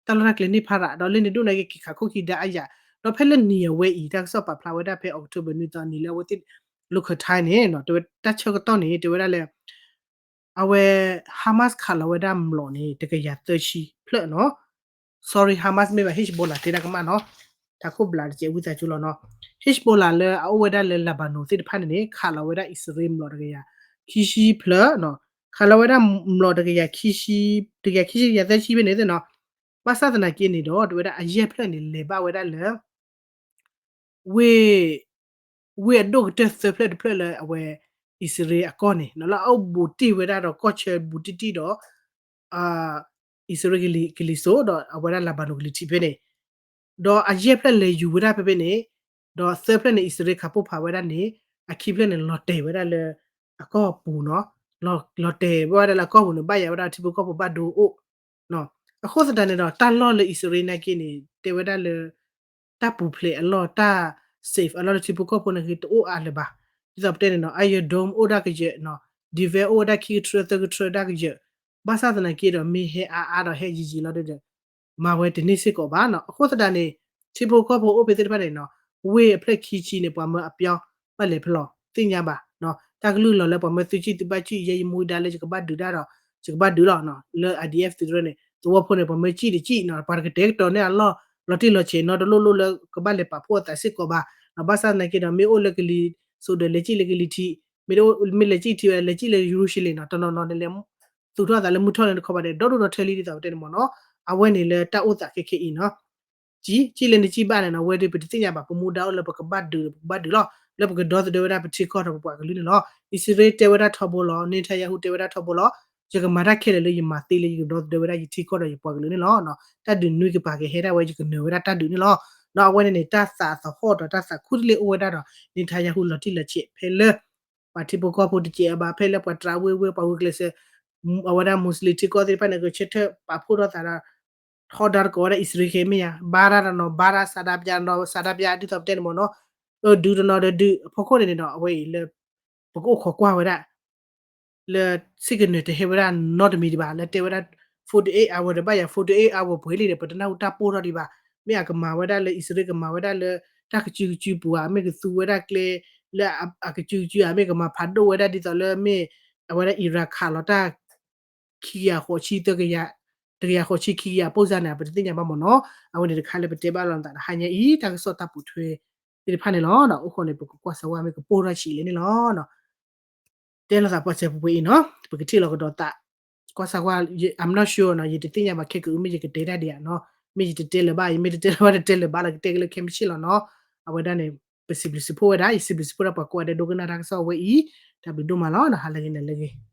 တၢ်လီၢ်တၢ်ကျဲန့ၣ်ဖးရး ဒီးလၢန့ၣ်ဒိၣ်နာ်က့ က့ၤခးခိၣ်ခံဒါအယၤ, ဒီးဖဲလၢနံၤအဝဲအံၤ တၢ်ကစီၣ်ပာ်ဖျါဝဲဒၣ်ဖဲ October နွံသီနံၤလၢအဝဲသ့ၣ် local time န့ၣ် တဝဲတၢ်ဆၢကတီၢ်န့ၣ် တဲဝဲဒၣ်လၢ အဝဲ Hamas ခးလီၤဝဲဒၣ်မျိာ်န့ၣ် တကယၤသၢဆံဖျၢၣ်နီၤ. Sorry, Hamas မ့ၢ်ဘၣ် Hezbollah တဲဒၣ်ကမၣ်နီၤ. တၢ်ခိၣ်ဘျးတကဲးဝံသးစူၤလီၤနီၤ. Hezbollah လၢအအိၣ်ဝဲဒၣ်လၢ Lebanon သ့ၣ်တဖၣ်န့ၣ်န့ၣ် ခးလီၤဝဲဒၣ်အံၣ်စရ့လးမျိာ်တကယၤခံဆံဖျၢၣ်နီၤ. ခးလီၤဝဲဒၣ်မျိာ်တကယၤခံဆံ, တကယၤခံဆံ တကယၤသၢဆံဖဲန့ၣ်သ့ၣ်နီၤ. ဘၣ်ဆၣ်သနာ်က့န့ၣ်ဒီး တဝဲဒၣ်အယဲၢ်ဖျၢၣ်န့ၣ် လဲၤဘၣ်ဝဲဒၣ်လၢ ဝ့ၢ်, ဝ့ၢ်အဒိၣ်ကတၢၢ်သၢဖျၢၣ်တဖျၢၣ်လၢအဝဲ အံၣ်စရ့လးအကီၢ်န့ၣ် လၢအအိၣ်ဘူးတံၢ်ဝဲဒၣ်ဒီးကီၢ်ဆၢဘူးတံၢ်တံၢ်ဒီး အံၣ်စရ့လးကလံၤစိးဒီးအဝဲဒၣ် Lebanon ကလံၤထံးဖဲန့ၣ် ဒီးအယဲၢ်ဖျၢၣ်လဲၤယူၤဝဲဒၣ်ဖဲဖဲန့ၣ်, ဒီးသၢဖျၢၣ်န့ၣ် အံၣ်စရ့လးခးပိၢ်ဖးဝဲဒၣ်န့ၣ်, အခံဖျၢၣ်န့ၣ် လီၤတဲာ်ဝဲဒၣ်လၢအကီၢ်ပူၤနီၤ, လီၤတဲာ်ဝဲဒၣ်လၢအကီၢ်ပူၤန့ၣ် ဘၣ်ယၤဝဲဒၣ်ထံဖိကီၢ်ဖိဘၣ်ဒိအိၣ်, အဃိသတးန့ၣ်ဒီး တၢ်လီၢ်လၢအံၣ်စရ့လးနာ်က့န့ၣ် တဲဝဲဒၣ်လၢ တၢ်ပူၤဖျဲးအလီၢ် တၢ် safe အလီၢ်လၢထံဖိကီၢ်ဖိန့ၣ်ဂ့ၤတအိၣ်အါလၢၤဘၣ်. ဒ်သိးပတဲန့ၣ်နီၤ Iron Dome အိၣ်ဒၣ်ကယၢၤ, Devers အိၣ်ဝဲဒၣ်ခံကထြၢသၢကထြၢဒၣ်ကယၢၤ, ဘၣ်ဆၣ်သနာ်က့ဒီး မ့ၢ်ဟဲအါအါဒီးဟဲယံာ်ယံာ်လီၤဒီး မၤဝဲတန့ၢ်စ့ၢ်ကီးဘၣ်နီၤ. အဃိသတးန့ၣ် ထံဖိကီၢ်ဖိအိၣ်ဖဲသ့ၣ်တဖၣ်န့ၣ်နီၤ, ဝ့ၢ်အဖျၢၣ်ခံဆံန့ၣ် ပှၤမၢအပျီဘၣ်လဲၤဖဲလဲၣ် သ့ၣ်ညါဘၣ်, တၢ်ကလုၢ်လီၤလၢပှၤမၢသုစံၣ်သုဘၣ်စံၣ် ယဲယမူဒါလၢယကဘၣ်ဒုးတၢ်ဒီး ယကဘၣ်ဒုးလီၤ. လၢ IDF သုးတရၢန့ၣ် သဝီဖိန့ၣ် ပှၤမၢစံၣ်တစံၣ်နီၤ, ပှၤတကတဲာ်ကတီၤန့ၢ်အလီၢ် လီၤတံၢ်လီၤဆဲးနီတလိၣ်လိၣ်လၢကဘၣ်လဲၤပာ်ဖှိၣ်အသးစ့ၢ်ကီးဘၣ်. ဘၣ်ဆၣ်သနာ်က့ဒီး မ့ၢ်အိၣ်လၢကလံၤစိးဒီး လဲၤစံၣ်လၢကလံၤထံး, မ့ၢ်လဲၤစံၣ်ထံးဝဲ လဲၤစံၣ်လၢယရူၤၡလ့ၣ်နီၤ, တနီၤနီၤန့ၣ်လဲၤ သူၣ်ထီၣ်သးလၢမုၢ်ထီၣ်လၢတခီဘၣ်ဒီး ဒီဒိၣ်ဒီထၢလံဒ်သိးပတဲန့ၣ်မ့ၢ်နီၤ. အဝဲန့ၣ်လၢတၢ်အိၣ်သးခဲခဲအံၤနီၤ စံၣ်, စံၣ်လၢနစံၣ်ဘၣ်န့ၣ်နီၤ, ဝဲဒၣ်ပတသ့ၣ်ညါဘၣ် ပမူဒါအိၣ်လၢပကဘၣ်ဒုး ပကဘၣ်ဒုးလီၤ, လၢပကဒီသဒၢဝဲဒၣ်ပထံကီၢ်ဒီးပပှၤကလုာ်န့ၣ်လီၤ. အံၣ်စရ့လးတဲဝဲဒၣ်ထီဘိလီၤ, Netanyahu တဲဝဲဒၣ်ထီဘိလီၤ, ယကမၤတၢ်ခဲလၢာ်လၢယမၤသ့လၢယကဒီသဒၢဝဲဒၣ်ယထံကီၢ်ဒီးယပှၤကလုာ်န့ၣ်လီၤ. တၢ်ဒုးနွံကပၤကဟဲဒၣ်ဝဲ ယကနၢၤဝဲဒၣ်တၢ်ဒုးန့ၣ်လီၤ. ဒီးအဝဲန့ၣ်န့ၣ် တၢ်သးသဟီၣ်ဒီးတၢ်သးခူတလ့ၢ်အိၣ်ဝဲဒၣ်ဒီး Netanyahu လီၤတံၢ်လီၤဆဲးဖဲလၢ ပှၤထံဖိကီၢ်ဖိတစဲးအဘၣ် ဖဲလၢပှၤတြးဝ့ၢ်ဝ့ၢ် ပှၤဂုာ်ကျဲးစၢး အဝဲဒၣ် Muslim ထံကီၢ်သ့ၣ်တဖၣ်န့ၣ် ကဆၢထၢၣ်ပာ်ဖှိၣ်ထီၣ်သးဒီး ထီဒါတကိးဝဲဒၣ်အံၣ်စရ့လးခဲမ့ၢ်ဧါ, ဘါရၣ်တနီၤ ဘါရၣ် ဆန္ဒပြ တနီၤ ဆန္ဒပြ ဒ်သိးပတဲန့ၣ်မ့ၢ်နီၤ, ဒုးတနီၤဒီးဒုး အဖီခိၣ်န့ၣ်န့ၣ်ဒီး အဝဲအံၤလၢ ပကအိၣ်ခိးကွၢ်ဝဲဒၣ် လၢဆ့ၣ်ကနၢၤတဟဲဝဲဒၣ်နီတမံၤဒံးဘၣ် လၢတဲဝဲဒၣ် forty-eight hour ဒီးဘၣ်ယၤ forty-eight hour ပှဲၤလံန့ၣ် ပတနၢ်ဟူတၢ်ပိၢ်ထီၣ်ဒံးဘၣ်. မ့ၢ်အကမၤဝဲဒၣ်လၢအံၣ်စရ့လး ကမၤဝဲဒၣ်လၢ တၢ်ကစုကစုပူၤဧါ, မ့ၢ်ကသူဝဲဒၣ်ကျဲ လၢအကစုကစုဧါ, မ့ၢ်ကမၤဖးဒိၣ်ဝဲဒၣ်ဒ်သိးလၢမ့ၢ် အဝဲဒၣ် Iran ခးလီၤတၢ် ခံကယၤဃိးဆံ တကယၤဃိးဆံ ခံကယၤ ပုံစံ န့ၣ် ပတသ့ၣ်ညါဘၣ်မ့ၢ်နီၤ. အဝဲန့ၣ်တခါလၢပတဲဘၣ်လိာ်သးဒီး ဟါညါအံၤ တၢ်ကစီၣ်တၢ်ပိာ်ထွဲသ့ၣ်တဖၣ်န့ၣ်လီၤ. အိၣ်ဃီန့ၣ် ပကကွၢ်စၢၤဝဲ မ့ၢ်ကပိၢ်ထီၣ်ဆံးလဲၣ်န့ၣ်လီၤ. တဲလိာ်သးပှၤစဲးပှဲၤအံၤနီၤ, ပကထံၣ်လီၤကဒီးသး ကွၢ်စၢၤကွၢ် I'm not sure နီၤ, ယတသ့ၣ်ညါဘၣ်ခဲကအု မ့ၢ်ယကတဲတၢ်ဒံးဧါနီၤ, မ့ၢ်ယတတဲလၢၤဘၣ်, ယမ့ၢ်တတဲလၢၤဘၣ် တတဲလၢၤဘၣ်လၢကတဲက့ၤလၢခဲမုၢ်ဆ့ၣ်လီၤနီၤ. အဝဲဒၣ်န့ၣ် ပစံးဘျုးစံးဖှိၣ်ဝဲဒၣ်, ယစံးဘျုးစံးဖှိၣ်ဒၣ်ပှၤကိးဂၤဒဲးဒိကနၣ်တၢ်ကစီၣ်ဝဲအံၤ, တၢ်ဘျုးဒိၣ်မးလီၤနီၤ, ဟါလၢဂ့ၤ နၤလၢဂ့ၤ.